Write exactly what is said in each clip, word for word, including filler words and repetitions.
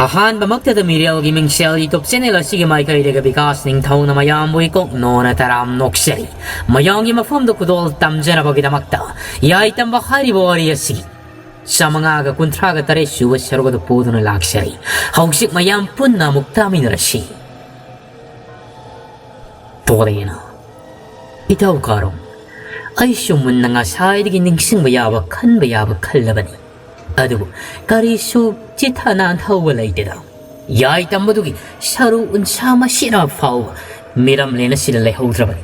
ꯑꯍꯥꯟꯕꯃꯛꯇꯗ ꯃꯤꯔꯦꯜꯒꯤ ꯃꯤꯡꯁꯦꯜ YouTube channel ꯑꯁꯤꯒꯤ ꯃꯥꯏꯀꯩꯗꯒꯤ ꯕꯤꯀꯥꯁ ꯅꯤꯡꯊꯧꯅ ꯃꯌꯥꯝꯕꯨ ꯏꯀꯣꯛ ꯅꯣꯟꯅ ꯇꯔꯥꯝ ꯅꯣꯛꯆꯔꯤ꯫ ꯃꯌꯥꯝꯒꯤ ꯃꯐꯝꯗ ꯈꯨꯗꯣꯜ ꯇꯝꯖꯅꯕꯒꯤꯗꯃꯛꯇ ꯌꯥꯏꯇꯝꯕ ꯍꯥꯏꯔꯤꯕ ꯋꯥꯔꯤ ꯑꯁꯤ ꯆꯥꯃꯉꯥꯒ ꯀꯨꯟꯊ꯭ꯔꯥꯒ ꯇꯔꯦꯠ ꯁꯨꯕ ꯁꯔꯨꯛ ꯑꯗꯨ ꯄꯨꯗꯨꯅ ꯂꯥꯛꯆꯔꯤ꯫ ꯍꯧꯖꯤꯛ ꯃꯌꯥꯝ ꯄꯨꯟꯅ ꯑꯃꯨꯛ ꯇꯥꯃꯤꯟꯅꯔꯁꯤ꯫ ꯇꯣꯂꯦꯅ, ꯏꯇꯥꯎ ꯀꯥꯔꯣꯡ, ꯑꯩꯁꯨ ꯃꯨꯟꯅ ꯉꯁꯥꯏꯗꯒꯤ ꯅꯤꯡꯁꯤꯡꯕ ꯌꯥꯕ, ꯈꯟꯕ ꯌꯥꯕ ꯈꯜꯂꯕꯅꯤ꯫ ꯑꯗꯨꯕꯨ ꯀꯔꯤꯁꯨ ꯆꯤꯊ ꯅꯥꯟꯊꯧꯕ ꯂꯩꯇꯦꯗ꯫ ꯌꯥꯏꯇꯝꯕꯗꯨꯒꯤ ꯁꯔꯨ ꯎꯟꯁꯥ ꯃꯁꯤꯅ ꯐꯥꯎꯕ ꯃꯤꯔꯝꯂꯦꯟ ꯑꯁꯤꯗ ꯂꯩꯍꯧꯗ꯭ꯔꯕꯅꯤ꯫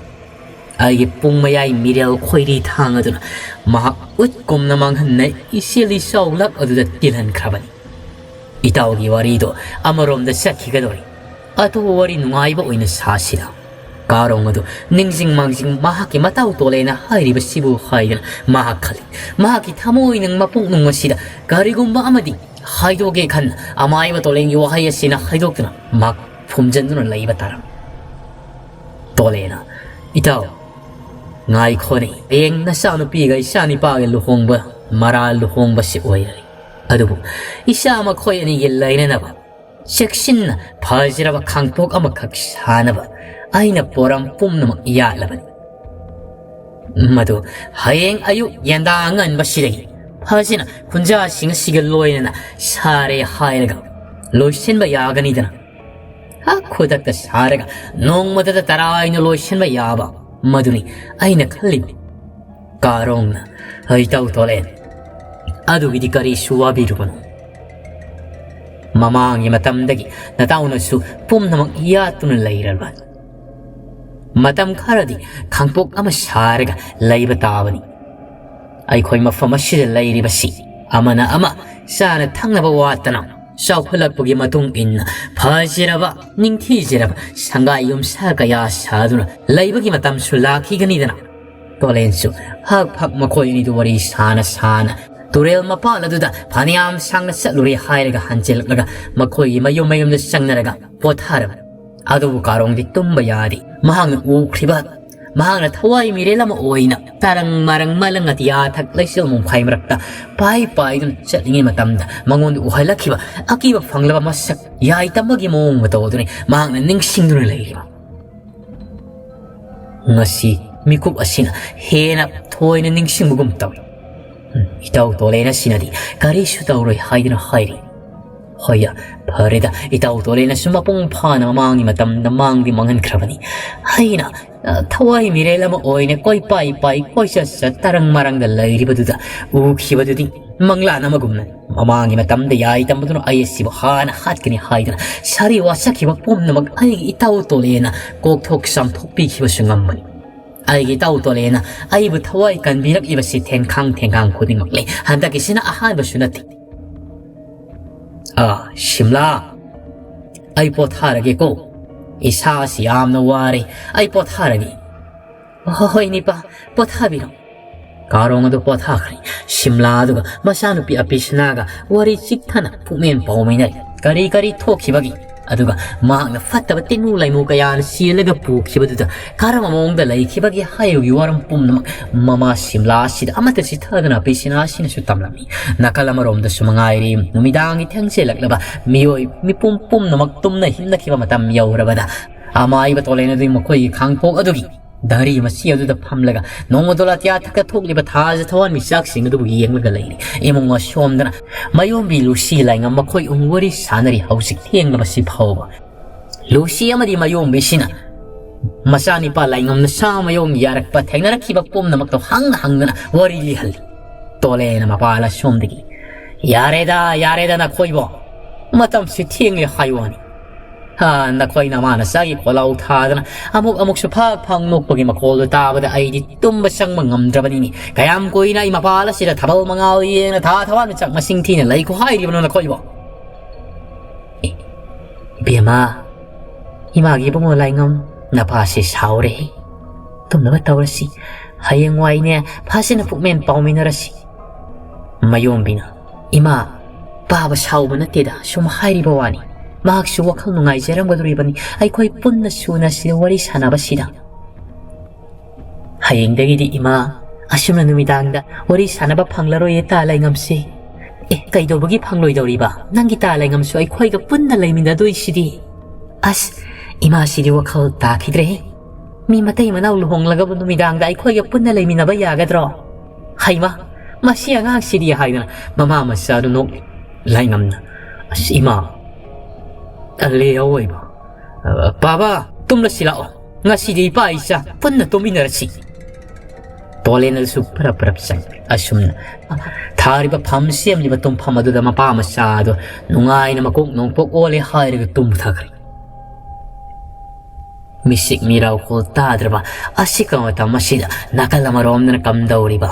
ꯑꯩꯒꯤ ꯄꯨꯡ ꯃꯌꯥꯏ ꯃꯤꯔꯦꯜ ꯈꯣꯏꯔꯤ ꯊꯥꯡ ꯑꯗꯨꯅ ꯃꯍꯥꯛ ꯎꯠ ꯀꯨꯝꯅ ꯃꯥꯡꯍꯟꯅ ꯏꯆꯦꯜ ꯏꯆꯥꯎ ꯂꯛ ꯑꯗꯨꯗ ꯇꯤꯜꯍꯟꯈ꯭ꯔꯕꯅꯤ꯫ ꯏꯇꯥꯎꯒꯤ ꯋꯥꯔꯤꯗꯣ ꯑꯃꯔꯣꯝꯗ ꯆꯠꯈꯤꯒꯗꯧꯔꯤ꯫ ꯑꯇꯣꯞꯄ ꯋꯥꯔꯤ ꯅꯨꯡꯉꯥꯏꯕ ꯑꯣꯏꯅ ꯁꯥꯁꯤꯔ? ꯀꯥꯔꯣꯡ ꯑꯗꯨ ꯅꯤꯡꯁꯤꯡ ꯃꯥꯡꯖꯤꯡ ꯃꯍꯥꯛꯀꯤ ꯃꯇꯥꯎ ꯇꯣꯂꯦꯅ ꯍꯥꯏꯔꯤꯕꯁꯤꯕꯨ ꯍꯥꯏꯗꯨꯅ ꯃꯍꯥꯛ ꯈꯜꯂꯤ꯫ ꯃꯍꯥꯛꯀꯤ ꯊꯃꯣꯏꯅ ꯃꯄꯨꯛꯅꯨꯡ ꯑꯁꯤꯗ ꯀꯔꯤꯒꯨꯝꯕ ꯑꯃꯗꯤ ꯍꯥꯏꯗꯣꯛꯀꯦ ꯈꯟꯅ ꯑꯃꯥꯏꯕ ꯇꯣꯂꯦꯟꯒꯤ ꯋꯥꯍꯩ ꯑꯁꯤꯅ ꯍꯥꯏꯗꯣꯛꯇꯨꯅ ꯃꯍꯥꯛ ꯐꯨꯝꯖꯤꯟꯗꯨꯅ ꯂꯩꯕ ꯇꯥꯔꯝꯃꯤ꯫ ꯇꯣꯂꯦꯅ, ꯏꯇꯥꯎ, ꯉꯥꯏꯈꯣꯅꯦ, ꯍꯌꯦꯡ ꯅꯆꯥꯅꯨꯄꯤꯒ ꯏꯆꯥꯅꯤꯄꯥꯒꯤ ꯂꯨꯍꯣꯡꯕ, ꯃꯔꯥ ꯂꯨꯍꯣꯡꯕꯁꯤ ꯑꯣꯏꯔꯦ꯫ ꯑꯗꯨꯕꯨ ꯏꯆꯥ ꯃꯈꯣꯏ ꯑꯅꯤꯒꯤ ꯂꯩꯅꯅꯕ ꯆꯦꯛꯁꯤꯟꯅ ꯐꯖꯔꯕ ꯈꯥꯡꯄꯣꯛ ꯑꯃꯈꯛ ꯁꯥꯅꯕ ꯑꯩꯅ ꯄꯣꯔꯝ ꯄꯨꯝꯅꯃꯛ ꯌꯥꯠꯂꯕꯅꯤ꯫ ꯃꯗꯨ ꯍꯌꯦꯡ ꯑꯌꯨꯛ ꯌꯦꯟꯗꯥ ꯑꯉꯟꯕꯁꯤꯗꯒꯤ ꯐꯖꯅ ꯈꯨꯟꯖꯥꯁꯤꯡ ꯑꯁꯤꯒ ꯂꯣꯏꯅꯅ ꯁꯥꯔꯦ ꯍꯥꯏꯔꯒ ꯂꯣꯏꯁꯤꯟꯕ ꯌꯥꯒꯅꯤꯗꯅ꯫ ꯍꯥ, ꯈꯨꯗꯛꯇ ꯁꯥꯔꯒ ꯅꯣꯡꯃꯗꯗ ꯇꯔꯥ ꯑꯩꯅ ꯂꯣꯏꯁꯤꯟꯕ ꯌꯥꯕ, ꯃꯗꯨꯅꯤ ꯑꯩꯅ ꯈꯜꯂꯤꯕꯅꯤ꯫ ꯀꯥꯔꯣꯡꯅ, ꯍꯩꯇꯧ ꯇꯣꯂꯦꯟ, ꯑꯗꯨꯒꯤꯗꯤ ꯀꯔꯤꯁꯨ ꯋꯥꯕꯤꯔꯨꯒꯅꯨ꯫ ꯃꯃꯥꯡꯒꯤ ꯃꯇꯝꯗꯒꯤ ꯅꯇꯥꯎꯅꯁꯨ ꯄꯨꯝꯅꯃꯛ ꯌꯥꯠꯇꯨꯅ ꯂꯩꯔꯕ꯫ ꯃꯇꯝ ꯈꯔꯗꯤ ꯈꯥꯡꯄꯣꯛ ꯑꯃ ꯁꯥꯔꯒ ꯂꯩꯕ ꯇꯥꯕꯅꯤ꯫ ꯑꯩꯈꯣꯏ ꯃꯐꯝ ꯑꯁꯤꯗ ꯂꯩꯔꯤꯕꯁꯤ ꯑꯃꯅ ꯑꯃ ꯆꯥꯅ ꯊꯛꯅꯕ ꯋꯥꯠꯇꯅ ꯆꯥꯎꯈꯠꯂꯛꯄꯒꯤ ꯃꯇꯨꯡ ꯏꯟꯅ ꯐꯖꯔꯕ, ꯅꯤꯡꯊꯤꯖꯔꯕ ꯁꯪꯒꯥꯏ ꯌꯨꯝꯁꯥ ꯀꯌꯥ ꯁꯥꯗꯨꯅ ꯂꯩꯕꯒꯤ ꯃꯇꯝꯁꯨ ꯂꯥꯛꯈꯤꯒꯅꯤꯗꯅ꯫ ꯇꯣꯂꯦꯟꯁꯨ ꯍꯛ ꯐꯛ ꯃꯈꯣꯏ ꯑꯅꯤꯗꯨ ꯋꯥꯔꯤ ꯁꯥꯅ ꯁꯥꯅ ꯇꯨꯔꯦꯜ ꯃꯄꯥꯜ ꯑꯗꯨꯗ ꯐꯅꯌꯥꯝ ꯁꯥꯡꯅ ꯆꯠꯂꯨꯔꯦ ꯍꯥꯏꯔꯒ ꯍꯟꯖꯤꯜꯂꯛꯂꯒ ꯃꯈꯣꯏꯒꯤ ꯃꯌꯨꯝ ꯃꯌꯨꯝꯗ ꯆꯪꯅꯔꯒ ꯄꯣꯊꯥꯔꯕ꯫ ꯑꯗꯨꯕꯨ ꯀꯥꯔꯣꯡꯗꯤ ꯇꯨꯝꯕ ꯌꯥꯗꯦ꯫ ꯃꯍꯥꯛꯅ ꯎꯈ꯭ꯔꯤꯕ ꯃꯍꯥꯛꯅ ꯊꯋꯥꯏ ꯃꯤꯔꯦꯜ ꯑꯃ ꯑꯣꯏꯅ ꯇꯔꯪ ꯃꯔꯪ ꯃꯂꯪ ꯑꯇꯤꯌꯥ ꯊꯛ ꯂꯩꯆꯤꯜ ꯃꯨꯡꯈꯥꯏ ꯃꯔꯛꯇ ꯄꯥꯏ ꯄꯥꯏꯗꯨꯅ ꯆꯠꯂꯤꯉꯩ ꯃꯇꯝꯗ ꯃꯉꯣꯟꯗ ꯎꯍꯜꯂꯛꯈꯤꯕ ꯑꯀꯤꯕ ꯐꯪꯂꯕ ꯃꯁꯛ ꯌꯥꯏꯇꯝꯕꯒꯤ ꯃꯑꯣꯡ ꯃꯇꯧ ꯑꯗꯨꯅꯤ ꯃꯍꯥꯛꯅ ꯅꯤꯡꯁꯤꯡꯗꯨꯅ ꯂꯩꯔꯤꯕ꯫ ꯉꯁꯤ ꯃꯤꯀꯨꯞ ꯑꯁꯤꯅ ꯍꯦꯟꯅ ꯊꯣꯏꯅ ꯅꯤꯡꯁꯤꯡꯕꯒꯨꯝ ꯇꯧꯏ꯫ ꯎꯝ, ꯏꯇꯥꯎ ꯇꯣꯂꯦꯅ ꯁꯤꯅꯗꯤ ꯀꯔꯤꯁꯨ ꯇꯧꯔꯣꯏ ꯍꯥꯏꯗꯨꯅ ꯍꯥꯏꯔꯤ꯫ ꯍꯣꯏꯌꯥ, ꯐꯔꯦꯗ, ꯏꯇꯥꯎ ꯇꯣꯂꯦꯅꯁꯨ ꯃꯄꯨꯡ ꯐꯥꯅ ꯃꯃꯥꯡꯒꯤ ꯃꯇꯝꯗ ꯃꯥꯡꯗꯤ ꯃꯥꯡꯍꯟꯈ꯭ꯔꯕꯅꯤ꯫ ꯑꯩꯅ, ꯑ, ꯊꯋꯥꯏ ꯃꯤꯔꯦꯜ ꯑꯃ ꯑꯣꯏꯅ ꯀꯣꯏ ꯄꯥꯏ ꯄꯥꯏ ꯀꯣꯏꯆꯠ ꯆꯠ ꯇꯔꯪ ꯃꯔꯪꯗ ꯂꯩꯔꯤꯕꯗꯨꯗ ꯎꯈꯤꯕꯗꯨꯗꯤ ꯃꯪꯂꯥꯟ ꯑꯃꯒꯨꯝꯅ꯫ ꯃꯃꯥꯡꯒꯤ ꯃꯇꯝꯗ ꯌꯥꯏ ꯇꯝꯕꯗꯨꯅ ꯑꯩ ꯑꯁꯤꯕꯨ ꯍꯥꯟꯅ ꯍꯥꯠꯀꯅꯤ ꯍꯥꯏꯗꯨꯅ ꯁꯥꯔꯤ ꯋꯥꯁꯛꯈꯤꯕ ꯄꯨꯝꯅꯃꯛ ꯑꯩꯒꯤ ꯏꯇꯥꯎ ꯇꯣꯂꯦꯅ ꯀꯣꯛꯊꯣꯛ ꯆꯥꯝꯊꯣꯛꯄꯤꯈꯤꯕꯁꯨ ꯉꯝꯕꯅꯤ꯫ ꯑꯩꯒꯤ ꯏꯇꯥꯎ ꯇꯣꯂꯦꯅ ꯑꯩꯕꯨ ꯊꯋꯥꯏ ꯀꯟꯕꯤꯔꯛꯂꯤꯕꯁꯤ ꯊꯦꯡꯈꯥꯡ ꯊꯦꯡꯈꯥꯡ ꯈꯨꯗꯤꯡꯃꯛ ꯂꯩ꯫ ꯍꯟꯗꯛꯀꯤꯁꯤꯅ ꯑꯍꯥꯟꯕꯁꯨ ꯅꯠꯇꯦ꯫ ꯑꯥ, ꯁꯤꯝꯂꯥ, ꯑꯩ ꯄꯣꯊꯥꯔꯒꯦꯀꯣ꯫ ꯏꯁꯥꯁꯤ ꯌꯥꯝꯅ ꯋꯥꯔꯦ꯫ ꯑꯩ ꯄꯣꯊꯥꯔꯒꯦ꯫ ꯍꯣ-, ꯍꯣꯏ, ꯅꯤꯄꯥ, ꯄꯣꯊꯥꯕꯤꯔꯣ꯫ ꯀꯥꯔꯣꯡ ꯑꯗꯨ ꯄꯣꯊꯥꯈ꯭ꯔꯦ꯫ ꯁꯤꯝꯂꯥ ꯑꯗꯨꯒ ꯃꯆꯥꯅꯨꯄꯤ ꯑꯄꯤꯁꯅꯥꯒ ꯋꯥꯔꯤ ꯆꯤꯛꯊꯅ ꯄꯨꯛꯃꯦꯟ ꯄꯥꯎꯃꯤꯟꯅꯔꯤ꯫ ꯀꯔꯤ ꯀꯔꯤ ꯊꯣꯛꯈꯤꯕꯒꯦ? ꯑꯗꯨꯒ ꯃꯍꯥꯛꯅ ꯐꯠꯇꯕ ꯇꯤꯟꯃꯨ ꯂꯩꯃꯨ ꯀꯌꯥꯅ ꯆꯦꯜꯂꯒ ꯄꯨꯈꯤꯕꯗꯨꯗ ꯀꯔꯝꯕ ꯃꯑꯣꯡꯗ ꯂꯩꯈꯤꯕꯒꯦ ꯍꯥꯏꯕꯒꯤ ꯋꯥꯔꯣꯜ ꯄꯨꯝꯅꯃꯛ ꯃꯃꯥ ꯁꯤꯝꯂꯥ ꯑꯁꯤꯗ ꯑꯃꯠꯇ ꯆꯤꯠꯊꯗꯅ ꯑꯄꯤꯁꯅꯥ ꯑꯁꯤꯅꯁꯨ ꯇꯝꯂꯝꯃꯤ꯫ ꯅꯥꯀꯜ ꯑꯃꯔꯣꯝꯗꯁꯨ ꯃꯉꯥꯏꯔꯦ, ꯅꯨꯃꯤꯗꯥꯡꯒꯤ ꯊꯦꯡꯖꯤꯜꯂꯛꯂꯕ ꯃꯤꯑꯣꯏ ꯃꯤꯄꯨꯝ ꯄꯨꯝꯅꯃꯛ ꯇꯨꯝꯅ ꯍꯤꯞꯅꯈꯤꯕ ꯃꯇꯝ ꯌꯧꯔꯕꯗ ꯑꯃꯥꯏꯕ ꯇꯣꯂꯦꯟ ꯑꯗꯨ ꯃꯈꯣꯏꯒꯤ ꯈꯥꯡꯄꯣꯛ ꯑꯗꯨꯒꯤ ꯙꯔꯤ ꯃꯁꯤ ꯑꯗꯨꯗ ꯐꯝꯂꯒ ꯅꯣꯡꯃꯗꯣ ꯑꯇꯤꯌꯥ ꯊꯛꯇ ꯊꯣꯛꯂꯤꯕ ꯊꯥꯖ ꯊꯋꯥꯟꯃꯤꯆꯥꯛꯁꯤꯡ ꯑꯗꯨꯕꯨ ꯌꯦꯡꯂꯒ ꯂꯩꯔꯤ꯫ ꯏꯃꯨꯡ ꯑꯁꯣꯝꯗꯅ ꯃꯌꯣꯝꯕꯤ ꯂꯨꯁꯤ ꯂꯥꯏꯉꯝ ꯃꯈꯣꯏ ꯑꯍꯨꯝ ꯋꯥꯔꯤ ꯁꯥꯟꯅꯔꯤ꯫ ꯍꯧꯖꯤꯛ ꯊꯦꯡꯂꯕꯁꯤ ꯐꯥꯎꯕ ꯂꯨꯁꯤ ꯑꯃꯗꯤ ꯃꯌꯣꯝꯕꯤꯁꯤꯅ ꯃꯆꯥꯅꯤꯄꯥ ꯂꯥꯏꯉꯝꯅ ꯁꯥ ꯃꯌꯣꯝ ꯌꯥꯔꯛꯄ ꯊꯦꯡꯅꯔꯛꯈꯤꯕ ꯄꯨꯝꯅꯃꯛꯇꯣ ꯍꯪꯅ ꯍꯪꯗꯅ ꯋꯥꯔꯤ ꯂꯤꯍꯜꯂꯤ꯫ ꯇꯣꯂꯦꯅ ꯃꯄꯥꯜ ꯑꯁꯣꯝꯗꯒꯤ, "ꯌꯥꯔꯦꯗ, ꯌꯥꯔꯦꯗ ꯅꯈꯣꯏꯕꯣ, ꯃꯇꯝꯁꯤ ꯊꯦꯡꯂꯦ ꯍꯥꯏ ꯋꯥꯅꯤ꯫ ꯍꯥ, ꯅꯈꯣꯏ ꯅꯃꯥ ꯅꯆꯥꯒꯤ ꯈꯣꯜꯂꯥꯎ ꯊꯥꯗꯅ ꯑꯃꯨꯛ ꯑꯃꯨꯛꯁꯨ ꯐꯥꯛ ꯐꯥꯛ ꯅꯣꯛꯄꯒꯤ ꯃꯈꯣꯜꯗꯨ ꯇꯥꯕꯗ ꯑꯩꯗꯤ ꯇꯨꯝꯕ ꯆꯪꯕ ꯉꯝꯗ꯭ꯔꯕꯅꯤꯅꯦ꯫ ꯀꯌꯥꯝ ꯀꯨꯏꯅ ꯑꯩ ꯃꯄꯥꯜ ꯑꯁꯤꯗ ꯊꯥꯕꯜ ꯃꯉꯥꯜ ꯌꯦꯡꯅ ꯊꯥ ꯊꯋꯥꯟꯃꯤꯆꯥꯛ ꯃꯁꯤꯡ ꯊꯤꯅ ꯂꯩꯈꯣ ꯍꯥꯏꯔꯤꯕꯅꯣ ꯅꯈꯣꯏꯕꯣ?" "ꯑꯦ, ꯏꯕꯦꯝꯃ, ꯏꯃꯥꯒꯤ ꯏꯕꯨꯡꯉꯣ ꯂꯥꯏꯉꯝ, ꯅꯄꯥꯁꯤ ꯁꯥꯎꯔꯦꯍꯦ꯫ ꯇꯨꯝꯅꯕ ꯇꯧꯔꯁꯤ꯫ ꯍꯌꯦꯡꯋꯥꯏꯅꯦ ꯐꯖꯅ ꯄꯨꯛꯃꯦꯟ ꯄꯥꯎꯃꯤꯟꯅꯔꯁꯤ꯫" ꯃꯌꯣꯝꯕꯤꯅ, "ꯏꯃꯥ, ꯄꯥꯕ ꯁꯥꯎꯕ ꯅꯠꯇꯦꯗ, ꯁꯨꯝ ꯍꯥꯏꯔꯤꯕ ꯋꯥꯅꯤ꯫ ꯃꯍꯥꯛꯁꯨ ꯋꯥꯈꯜ ꯅꯨꯡꯉꯥꯏꯖꯔꯝꯒꯗꯧꯔꯤꯕꯅꯤ ꯑꯩꯈꯣꯏ ꯄꯨꯟꯅ ꯁꯨꯅ ꯁꯤꯗ ꯋꯥꯔꯤ ꯁꯥꯟꯅꯕꯁꯤꯗ꯫" "ꯍꯌꯦꯡꯗꯒꯤꯗꯤ ꯏꯃꯥ, ꯑꯁꯨꯝꯅ ꯅꯨꯃꯤꯗꯥꯡꯗ ꯋꯥꯔꯤ ꯁꯥꯟꯅꯕ ꯐꯪꯂꯔꯣꯏꯌꯦ ꯇꯥ ꯂꯩꯉꯝꯁꯦ꯫ ꯑꯦ, ꯀꯩꯗꯧꯕꯒꯤ ꯐꯪꯂꯣꯏꯗꯧꯔꯤꯕ? ꯅꯪꯒꯤ ꯇꯥ ꯂꯩꯉꯝꯁꯨ ꯑꯩꯈꯣꯏꯒ ꯄꯨꯟꯅ ꯂꯩꯃꯤꯟꯅꯗꯣꯏꯁꯤꯗꯤ꯫ ꯑꯁ, ꯏꯃꯥꯁꯤꯗꯤ ꯋꯥꯈꯜ ꯇꯥꯈꯤꯗ꯭ꯔꯦꯍꯦ꯫ ꯃꯤ ꯃꯇꯩ ꯃꯅꯥꯎ ꯂꯨꯍꯣꯡꯂꯒꯕꯨ ꯅꯨꯃꯤꯗꯥꯡꯗ ꯑꯩꯈꯣꯏꯒ ꯄꯨꯟꯅ ꯂꯩꯃꯤꯟꯅꯕ ꯌꯥꯒꯗ꯭ꯔꯣ? ꯍꯩꯃꯥ, ꯃꯁꯤ ꯑꯉꯥꯡꯁꯤꯗꯤ" ꯍꯥꯏꯗꯨꯅ ꯃꯃꯥ ꯃꯆꯥꯗꯨ ꯅꯣꯛꯂꯤ꯫ ꯂꯩꯉꯝꯅ, "ꯑꯁ ꯏꯃꯥ, ꯇꯜꯂꯦ ꯑꯋꯣꯏꯕ꯫ ꯑ, ꯄꯥꯕ, ꯇꯨꯝꯂꯁꯤ ꯂꯥꯛꯑꯣ꯫ ꯉꯁꯤꯗꯤ ꯏꯄꯥ ꯏꯆꯥ ꯄꯨꯟꯅ ꯇꯨꯝꯃꯤꯟꯅꯔꯁꯤ꯫" ꯄꯣꯂꯦꯟ ꯑꯗꯨꯁꯨ ꯄꯔꯞ ꯄꯔꯞ ꯆꯪ꯫ ꯑꯁꯨꯝꯅ ꯊꯥꯔꯤꯕ ꯐꯝ ꯁꯦꯝꯂꯤꯕ ꯇꯨꯝꯐꯝ ꯑꯗꯨꯗ ꯃꯄꯥ ꯃꯆꯥ ꯑꯗꯨ ꯅꯨꯡꯉꯥꯏꯅ ꯃꯀꯣꯛ ꯅꯣꯡꯄꯣꯛ ꯑꯣꯜꯂꯦ ꯍꯥꯏꯔꯒ ꯇꯨꯝꯊꯈ꯭ꯔꯦ꯫ ꯃꯤꯁꯤꯛ ꯃꯤꯔꯥꯎꯈꯣꯜ ꯇꯥꯗ꯭ꯔꯕ ꯑꯁꯤꯒ ꯃꯇꯝ ꯑꯁꯤꯗ ꯅꯥꯀꯜ ꯑꯃꯔꯣꯝꯗꯅ ꯀꯝꯗꯧꯔꯤꯕ?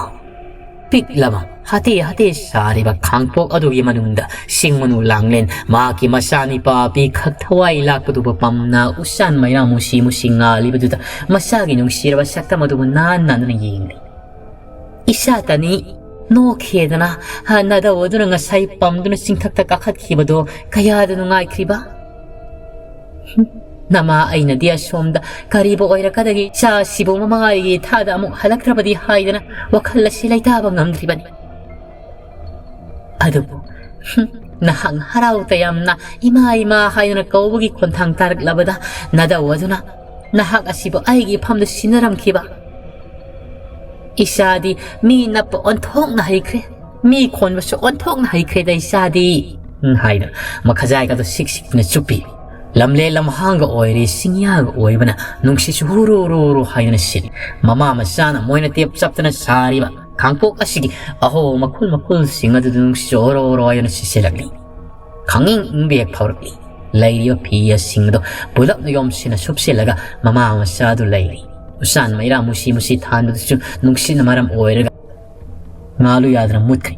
ꯄꯤꯛꯂꯕ ꯍꯥꯇꯦ ꯍꯥꯇꯦ ꯁꯥꯔꯤꯕ ꯈꯥꯡꯄꯣꯛ ꯑꯗꯨꯒꯤ ꯃꯅꯨꯡꯗ ꯁꯤꯡ ꯃꯅꯨ ꯂꯥꯡꯂꯦꯟ ꯃꯍꯥꯛꯀꯤ ꯃꯆꯥꯅꯤꯄꯥ ꯄꯤꯈꯛ ꯊꯋꯥꯏ ꯂꯥꯛꯄꯗꯨꯕꯨ ꯄꯝꯅ ꯎꯆꯥꯟ ꯃꯩꯔꯥ ꯃꯨꯁꯤ ꯃꯨꯁꯤ ꯉꯥꯜꯂꯤꯕꯗꯨꯗ ꯃꯆꯥꯒꯤ ꯅꯨꯡꯁꯤꯔꯕ ꯁꯛꯇꯝ ꯑꯗꯨꯕꯨ ꯅꯥꯟ ꯅꯥꯟꯗꯨꯅ ꯌꯦꯡꯂꯤ꯫ "ꯏꯆꯥꯇꯅꯤ ꯅꯣꯛꯈꯤꯗꯅ, ꯍꯥ, ꯅꯗꯧ ꯑꯗꯨꯅ ꯉꯁꯥꯏ ꯄꯝꯗꯨꯅ ꯆꯤꯡꯊꯛꯇ ꯀꯥꯈꯠꯈꯤꯕꯗꯣ ꯀꯌꯥꯗ ꯅꯨꯡꯉꯥꯏꯈ꯭ꯔꯤꯕ? ꯍꯨꯝ, ꯅꯃꯥ ꯑꯩꯅꯗꯤ ꯑꯁꯣꯝꯗ ꯀꯔꯤꯕꯨ ꯑꯣꯏꯔꯛꯀꯗꯒꯦ, ꯏꯆꯥꯁꯤꯕꯨ ꯃꯃꯥꯒꯤ ꯏꯊꯥꯗ ꯑꯃꯨꯛ ꯍꯜꯂꯛꯇ꯭ꯔꯕꯗꯤ ꯍꯥꯏꯗꯅ ꯋꯥꯈꯜ ꯑꯁꯤ ꯂꯩꯇꯥꯕ ꯉꯝꯗ꯭ꯔꯤꯕꯅꯤ꯫ ꯑꯗꯨꯕꯨ, ꯍꯨꯝ, ꯅꯍꯥꯛ ꯍꯔꯥꯎ ꯇꯌꯥꯝꯅ ꯏꯃꯥ, ꯏꯃꯥ ꯍꯥꯏꯗꯨꯅ ꯀꯧꯕꯒꯤ ꯈꯣꯟꯊꯥꯡ ꯇꯥꯔꯛꯂꯕꯗ ꯅꯗꯧ ꯑꯗꯨꯅ ꯅꯍꯥꯛ ꯑꯁꯤꯕꯨ ꯑꯩꯒꯤ ꯏꯐꯝꯗ ꯁꯤꯟꯅꯔꯝꯈꯤꯕ꯫ ꯏꯆꯥꯗꯤ ꯃꯤ ꯅꯞꯄ ꯑꯣꯟꯊꯣꯛꯅ ꯍꯩꯈ꯭ꯔꯦ, ꯃꯤ ꯈꯣꯟꯕꯁꯨ ꯑꯣꯟꯊꯣꯛꯅ ꯍꯩꯈ꯭ꯔꯦꯗ ꯏꯆꯥꯗꯤ", ꯍꯥꯏꯅ ꯃꯈꯖꯥꯏꯒꯗꯣ ꯁꯤꯛ ꯁꯤꯛꯇꯨꯅ ꯆꯨꯞꯄꯤ꯫ ꯂꯝꯂꯦ ꯂꯝꯍꯥꯡꯒ ꯑꯣꯏꯔꯦ, ꯆꯤꯡꯌꯥꯒ ꯑꯣꯏꯕꯅ ꯅꯨꯡꯁꯤꯠꯁꯨ ꯍꯨꯔꯨ ꯍꯨꯔꯨ ꯍꯨꯔꯨ ꯍꯥꯏꯗꯨꯅ ꯁꯤꯠꯂꯤ꯫ ꯃꯃꯥ ꯃꯆꯥꯅ ꯃꯣꯏꯅ ꯇꯦꯞ ꯆꯞꯇꯅ ꯁꯥꯔꯤꯕ ꯈꯥꯡꯄꯣꯛ ꯑꯁꯤꯒꯤ ꯑꯍꯣ ꯃꯈꯨꯜ ꯃꯈꯨꯜꯁꯤꯡ ꯑꯗꯨꯗ ꯅꯨꯡꯁꯤꯠꯁꯨ ꯑꯣꯔꯣ ꯑꯣꯔꯣ ꯍꯥꯏꯗꯨꯅ ꯁꯤꯠꯆꯤꯜꯂꯛꯂꯤ꯫ ꯈꯪꯏꯪ ꯏꯪꯕ ꯍꯦꯛ ꯐꯥꯎꯔꯛꯂꯤ꯫ ꯂꯩꯔꯤꯕ ꯐꯤꯁꯤꯡ ꯑꯗꯨ ꯄꯨꯂꯞꯅ ꯌꯣꯝꯁꯤꯟꯅ ꯁꯨꯞꯆꯤꯜꯂꯒ ꯃꯃꯥ ꯃꯆꯥ ꯑꯗꯨ ꯂꯩꯔꯤ꯫ ꯎꯆꯥꯟ ꯃꯩꯔꯥ ꯃꯨꯁꯤ ꯃꯨꯁꯤ ꯊꯥꯟꯕꯗꯨꯁꯨ ꯅꯨꯡꯁꯤꯠꯅ ꯃꯔꯝ ꯑꯣꯏꯔꯒ ꯉꯥꯜꯂꯨ ꯌꯥꯗꯅ ꯃꯨꯠꯈ꯭ꯔꯦ꯫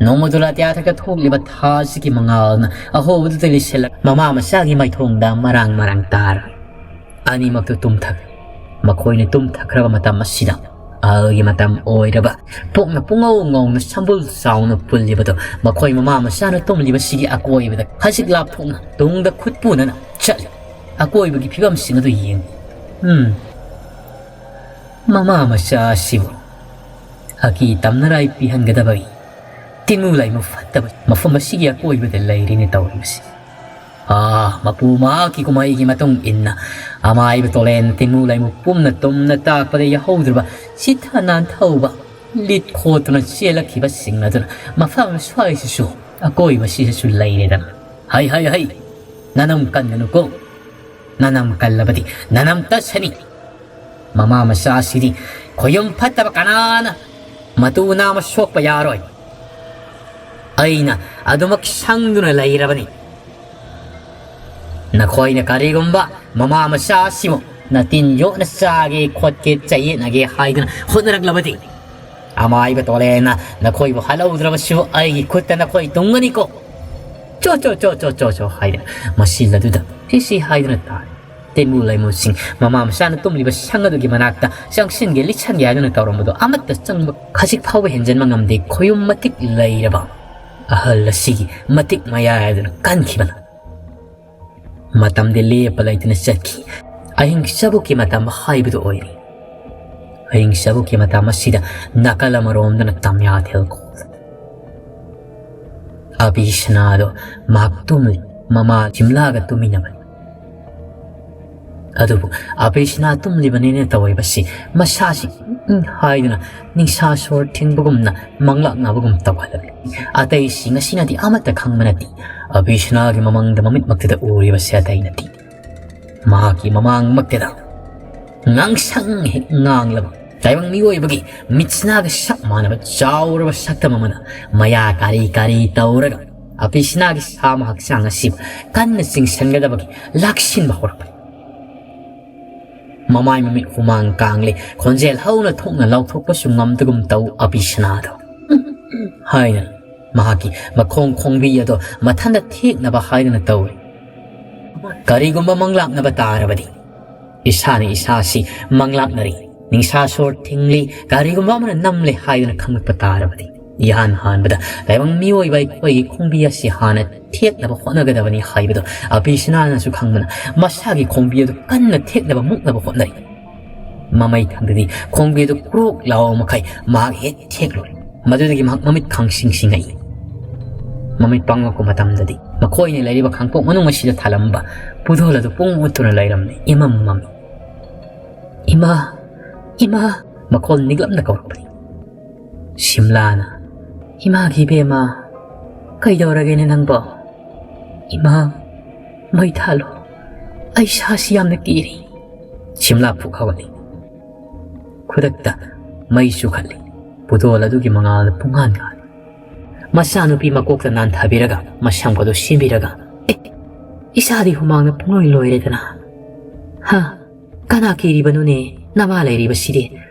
ꯅꯣꯡꯃꯗꯣꯂꯥ ꯇꯌꯥꯊꯛꯇ ꯊꯣꯛꯂꯤꯕ ꯊꯥꯁꯤꯒꯤ ꯃꯉꯥꯜꯅ ꯑꯍꯣꯕꯗꯨꯗ ꯂꯩꯁꯤꯜꯂꯒ ꯃꯃꯥ ꯃꯆꯥꯒꯤ ꯃꯥꯏꯊꯣꯡꯗ ꯃꯔꯥꯡ ꯃꯔꯥꯡ ꯇꯥꯔ ꯑꯅꯤꯃꯛꯇꯨ ꯇꯨꯝꯊꯈ꯭ꯔꯦ꯫ ꯃꯈꯣꯏꯅ ꯇꯨꯝꯊꯈ꯭ꯔꯕ ꯃꯇꯝ ꯑꯁꯤꯗ ꯑꯍꯜꯒꯤ ꯃꯇꯝ ꯑꯣꯏꯔꯕ ꯄꯣꯛꯅ ꯄꯨꯡꯉꯧ ꯉꯧꯅ ꯁꯝꯕꯨꯜ ꯆꯥꯎꯅ ꯄꯨꯜꯂꯤꯕꯗꯨ ꯃꯈꯣꯏ ꯃꯃꯥ ꯃꯆꯥꯅ ꯇꯨꯝꯂꯤꯕꯁꯤꯒꯤ ꯑꯀꯣꯏꯕꯗ ꯈꯖꯤꯛ ꯂꯥꯞꯊꯣꯛꯅ ꯇꯨꯡꯗ ꯈꯨꯠ ꯄꯨꯅꯅ ꯆꯠꯂꯤ꯫ ꯑꯀꯣꯏꯕꯒꯤ ꯐꯤꯕꯝꯁꯤꯡ ꯑꯗꯨ ꯌꯦꯡꯉꯤ꯫ ꯎꯝ꯫ ꯃꯃꯥ ꯃꯆꯥ ꯑꯁꯤꯕꯨ ꯑꯀꯤ ꯇꯝꯅꯔꯥꯏ ꯄꯤꯍꯟꯒꯗꯕꯒꯤ ꯇꯤꯟꯃꯨ ꯂꯥꯏꯃꯨ ꯐꯠꯇꯕ ꯃꯐꯝ ꯑꯁꯤꯒꯤ ꯑꯀꯣꯏꯕꯗ ꯂꯩꯔꯤꯅꯦ ꯇꯧꯔꯤꯕꯁꯤ꯫ ꯑꯥ, ꯃꯄꯨ ꯃꯍꯥꯛꯀꯤ ꯀꯨꯝꯍꯩꯒꯤ ꯃꯇꯨꯡ ꯏꯟꯅ ꯑꯃꯥꯏꯕ ꯇꯣꯂꯦꯟ ꯇꯤꯟꯃꯨ ꯂꯥꯏꯃꯨ ꯄꯨꯝꯅ ꯇꯨꯝꯅ ꯇꯥꯛꯄꯗ ꯌꯥꯍꯧꯗ꯭ꯔꯕ ꯆꯤꯊ ꯅꯥꯟꯊꯧꯕ ꯂꯤꯠ ꯈꯣꯠꯇꯨꯅ ꯆꯦꯜꯂꯛꯈꯤꯕꯁꯤꯡ ꯑꯗꯨꯅ ꯃꯐꯝ ꯁ꯭ꯋꯥꯏꯁꯤꯁꯨ ꯑꯀꯣꯏꯕꯁꯤꯗꯁꯨ ꯂꯩꯔꯦꯗꯅ꯫ ꯍꯩ, ꯍꯩ, ꯍꯩ! ꯅꯅꯝ ꯀꯟꯒꯅꯨꯀꯣ꯫ ꯅꯅꯝ ꯀꯜꯂꯕꯗꯤ ꯅꯅꯝ ꯇꯠꯁꯅꯤ꯫ ꯃꯃꯥ ꯃꯆꯥ ꯑꯁꯤꯗꯤ ꯈꯣꯌꯨꯝ ꯐꯠꯇꯕ ꯀꯅꯥꯅ ꯃꯇꯨ ꯅꯥꯝꯃ ꯁꯣꯛꯄ ꯌꯥꯔꯣꯏ꯫ ꯑꯩꯅ ꯑꯗꯨꯃꯛ ꯁꯪꯗꯨꯅ ꯂꯩꯔꯕꯅꯤ꯫ ꯅꯈꯣꯏꯅ ꯀꯔꯤꯒꯨꯝꯕ ꯃꯃꯥ ꯃꯆꯥ ꯑꯁꯤꯕꯨ ꯅꯇꯤꯟ ꯌꯣꯠꯅ ꯆꯥꯒꯦ ꯈꯣꯠꯀꯦ ꯆꯌꯦꯠꯅꯒꯦ ꯍꯥꯏꯗꯨꯅ ꯍꯣꯠꯅꯔꯛꯂꯕꯗꯤ, ꯑꯃꯥꯏꯕ ꯇꯣꯂꯦꯟꯅ ꯅꯈꯣꯏꯕꯨ ꯍꯜꯍꯧꯗ꯭ꯔꯕꯁꯨ ꯑꯩꯒꯤ ꯈꯨꯠꯇ ꯅꯈꯣꯏ ꯇꯨꯡꯒꯅꯤꯀꯣ꯫ ꯆꯣ, ꯆꯣ, ꯆꯣ, ꯆꯣ, ꯆꯣ, ꯆꯣ ꯍꯥꯏꯗꯅ ꯃꯁꯤꯜ ꯑꯗꯨꯗ ꯁꯤ ꯁꯤ ꯍꯥꯏꯗꯨꯅ ꯇꯥꯔꯦ꯫ ꯇꯤꯟꯃꯨ ꯂꯩꯃꯨꯁꯤꯡ ꯃꯃꯥ ꯃꯆꯥꯅ ꯇꯨꯝꯂꯤꯕ ꯁꯪ ꯑꯗꯨꯒꯤ ꯃꯅꯥꯛꯇ ꯆꯪꯁꯤꯟꯒꯦ ꯂꯤꯠꯁꯟꯒꯦ ꯍꯥꯏꯗꯨꯅ ꯇꯧꯔꯝꯕꯗꯣ ꯑꯃꯠꯇ ꯆꯪꯕ ꯈꯖꯤꯛ ꯐꯥꯎꯕ ꯍꯦꯟꯖꯟꯕ ꯉꯝꯗꯦ꯫ ꯈꯣꯌꯨꯝ ꯃꯇꯤꯛ ꯂꯩꯔꯕ ꯑꯍꯜ ꯑꯁꯤꯒꯤ ꯃꯇꯤꯛ ꯃꯌꯥꯏ ꯑꯗꯨꯅ ꯀꯟꯈꯤꯕꯅ ꯃꯇꯝꯗꯤ ꯂꯦꯞꯄ ꯂꯩꯇꯅ ꯆꯠꯈꯤ꯫ ꯑꯍꯤꯡ ꯆꯕꯨꯛꯀꯤ ꯃꯇꯝ ꯍꯥꯏꯕꯗꯨ ꯑꯣꯏꯔꯦ꯫ ꯑꯍꯤꯡ ꯆꯕꯨꯛꯀꯤ ꯃꯇꯝ ꯑꯁꯤꯗ ꯅꯥꯀꯜ ꯑꯃꯔꯣꯝꯗꯅ ꯇꯝꯌꯥꯊꯦꯜ ꯈꯣꯜ꯫ ꯑꯕꯤꯁꯅꯥꯗꯣ ꯃꯍꯥꯛ ꯇꯨꯝꯂꯤ, ꯃꯃꯥ ꯁꯤꯝꯂꯥꯒ ꯇꯨꯝꯃꯤꯟꯅꯕꯅꯤ꯫ ꯑꯗꯨꯕꯨ ꯑꯕꯤꯁꯅꯥ ꯇꯨꯝꯂꯤꯕꯅꯤꯅ ꯇꯧꯔꯤꯕꯁꯤ ꯃꯁꯥꯁꯤ ꯎꯝ ꯍꯥꯏꯗꯨꯅ ꯅꯤꯡꯁꯥ ꯁꯣꯔ ꯊꯤꯡꯕꯒꯨꯝꯅ ꯃꯪꯂꯥꯛꯅꯕꯒꯨꯝ ꯇꯧꯍꯜꯂꯝꯃꯤ꯫ ꯑꯇꯩꯁꯤꯡ ꯑꯁꯤꯅꯗꯤ ꯑꯃꯠꯇ ꯈꯪꯕ ꯅꯠꯇꯦ꯫ ꯑꯕꯤꯁꯅꯥꯒꯤ ꯃꯃꯪꯗ ꯃꯃꯤꯠꯃꯛꯇꯗ ꯎꯔꯤꯕꯁꯦ ꯑꯇꯩ ꯅꯠꯇꯦ꯫ ꯃꯍꯥꯛꯀꯤ ꯃꯃꯥꯡꯃꯛꯇꯗ ꯉꯥꯡꯁꯪ ꯍꯦꯛ ꯉꯥꯡꯂꯕ ꯇꯥꯏꯕꯪ ꯃꯤꯑꯣꯏꯕꯒꯤ ꯃꯤꯠꯁꯤꯅꯥꯒ ꯆꯞ ꯃꯥꯟꯅꯕ ꯆꯥꯎꯔꯕ ꯁꯛꯇꯝ ꯑꯃꯅ ꯃꯌꯥ ꯀꯥꯔꯤ ꯀꯥꯔꯤ ꯇꯧꯔꯒ ꯑꯕꯤꯁꯅꯥꯒꯤ ꯁꯥꯃ ꯍꯛꯆꯥꯡ ꯑꯁꯤꯕꯨ ꯀꯟꯅ ꯆꯤꯡꯁꯤꯟꯒꯗꯕꯒꯤ ꯂꯥꯛꯁꯤꯟꯕ ꯍꯧꯔꯛꯄꯅꯤ꯫ ꯃꯃꯥꯏ ꯃꯃꯤꯠ ꯍꯨꯃꯥꯡ ꯀꯥꯡꯂꯦ, ꯈꯣꯟꯖꯦꯜ ꯍꯧꯅ ꯊꯣꯛꯅ ꯂꯥꯎꯊꯣꯛꯄꯁꯨ ꯉꯝꯗꯒꯨꯝ ꯇꯧ ꯑꯕꯤꯁꯅꯥꯗꯣ ꯍꯥꯏꯅ ꯃꯍꯥꯛꯀꯤ ꯃꯈꯣꯡ ꯈꯣꯡꯕꯤ ꯑꯗꯣ ꯃꯊꯟꯇ ꯊꯦꯛꯅꯕ ꯍꯥꯏꯗꯨꯅ ꯇꯧꯔꯤ꯫ ꯀꯔꯤꯒꯨꯝꯕ ꯃꯪꯂꯥꯛꯅꯕ ꯇꯥꯔꯕꯗꯤ, ꯏꯁꯥꯅ ꯏꯁꯥꯁꯤ ꯃꯪꯂꯥꯛꯅꯔꯤ, ꯅꯤꯡꯁꯥ ꯁꯣꯔ ꯊꯤꯡꯂꯤ, ꯀꯔꯤꯒꯨꯝꯕ ꯑꯃꯅ ꯅꯝꯂꯦ ꯍꯥꯏꯗꯨꯅ ꯈꯪꯂꯛꯄ ꯇꯥꯔꯕꯗꯤ, ꯏꯍꯥꯟ ꯍꯥꯟꯕꯗ ꯇꯥꯏꯕꯪ ꯃꯤꯑꯣꯏꯕ ꯑꯩꯈꯣꯏꯒꯤ ꯈꯣꯡꯕꯤ ꯑꯁꯤ ꯍꯥꯟꯅ ꯊꯦꯛꯅꯕ ꯍꯣꯠꯅꯒꯗꯕꯅꯤ ꯍꯥꯏꯕꯗꯨ ꯑꯕꯤꯁꯅꯥꯅꯁꯨ ꯈꯪꯕꯅ ꯃꯁꯥꯒꯤ ꯈꯣꯡꯕꯤ ꯑꯗꯨ ꯀꯟꯅ ꯊꯦꯛꯅꯕ ꯃꯨꯛꯅꯕ ꯍꯣꯠꯅꯔꯤ꯫ ꯃꯃꯩ ꯊꯪꯗꯗꯤ ꯈꯣꯡꯕꯤ ꯑꯗꯨ ꯀ꯭ꯔꯣꯛ ꯂꯥꯎꯕ ꯃꯈꯩ ꯃꯍꯥꯛ ꯍꯦꯛ ꯊꯦꯛꯂꯨꯔꯦ꯫ ꯃꯗꯨꯗꯒꯤ ꯃꯍꯥꯛ ꯃꯃꯤꯠ ꯈꯪꯁꯤꯡ ꯁꯤꯡꯉꯛꯏ꯫ ꯃꯃꯤꯠ ꯄꯥꯡꯂꯛꯄ ꯃꯇꯝꯗꯗꯤ ꯃꯈꯣꯏꯅ ꯂꯩꯔꯤꯕ ꯈꯥꯡꯄꯣꯛ ꯃꯅꯨꯡ ꯑꯁꯤꯗ ꯊꯥꯂꯝꯕ ꯄꯨꯗꯣꯜ ꯑꯗꯨ ꯄꯨꯡ ꯃꯨꯠꯇꯨꯅ ꯂꯩꯔꯝꯃꯤ꯫ ꯏꯃꯝ ꯃꯝꯃꯤ꯫ "ꯏꯃꯥ, ꯏꯃꯥ!" ꯃꯈꯣꯜ ꯅꯤꯛꯂꯞꯅ ꯀꯧꯔꯛꯄꯅꯤ꯫ ꯁꯤꯝꯂꯥꯅ, "ꯏꯃꯥꯒꯤ ꯏꯕꯦꯝꯃ, ꯀꯩꯗꯧꯔꯒꯦꯅꯦ ꯅꯪꯕꯣ? ꯏꯃꯥ, ꯃꯩ ꯊꯥꯜꯂꯣ, ꯑꯩ ꯁꯥꯁꯤ ꯌꯥꯝꯅ ꯀꯤꯔꯤ꯫" ꯁꯤꯝꯂꯥ ꯐꯨꯛ ꯍꯧꯒꯠꯂꯤ꯫ ꯈꯨꯗꯛꯇ ꯃꯩ ꯆꯨꯈꯠꯂꯤ꯫ ꯄꯨꯗꯣꯜ ꯑꯗꯨꯒꯤ ꯃꯉꯥꯜꯗ ꯄꯨꯡꯉꯥꯟ ꯉꯥꯜꯂꯤ꯫ ꯃꯆꯥꯅꯨꯄꯤ ꯃꯀꯣꯛꯇ ꯅꯥꯟꯊꯕꯤꯔꯒ, ꯃꯁꯝꯒꯗꯨ ꯁꯦꯝꯕꯤꯔꯒ, "ꯑꯦ, ꯏꯆꯥꯗꯤ ꯍꯨꯃꯥꯡꯅ ꯄꯨꯡꯂꯣꯏ ꯂꯣꯏꯔꯦꯗꯅ꯫ ꯍꯥ, ꯀꯅꯥ ꯀꯤꯔꯤꯕꯅꯣꯅꯦ? ꯅꯃꯥ ꯂꯩꯔꯤꯕꯁꯤꯗꯤ꯫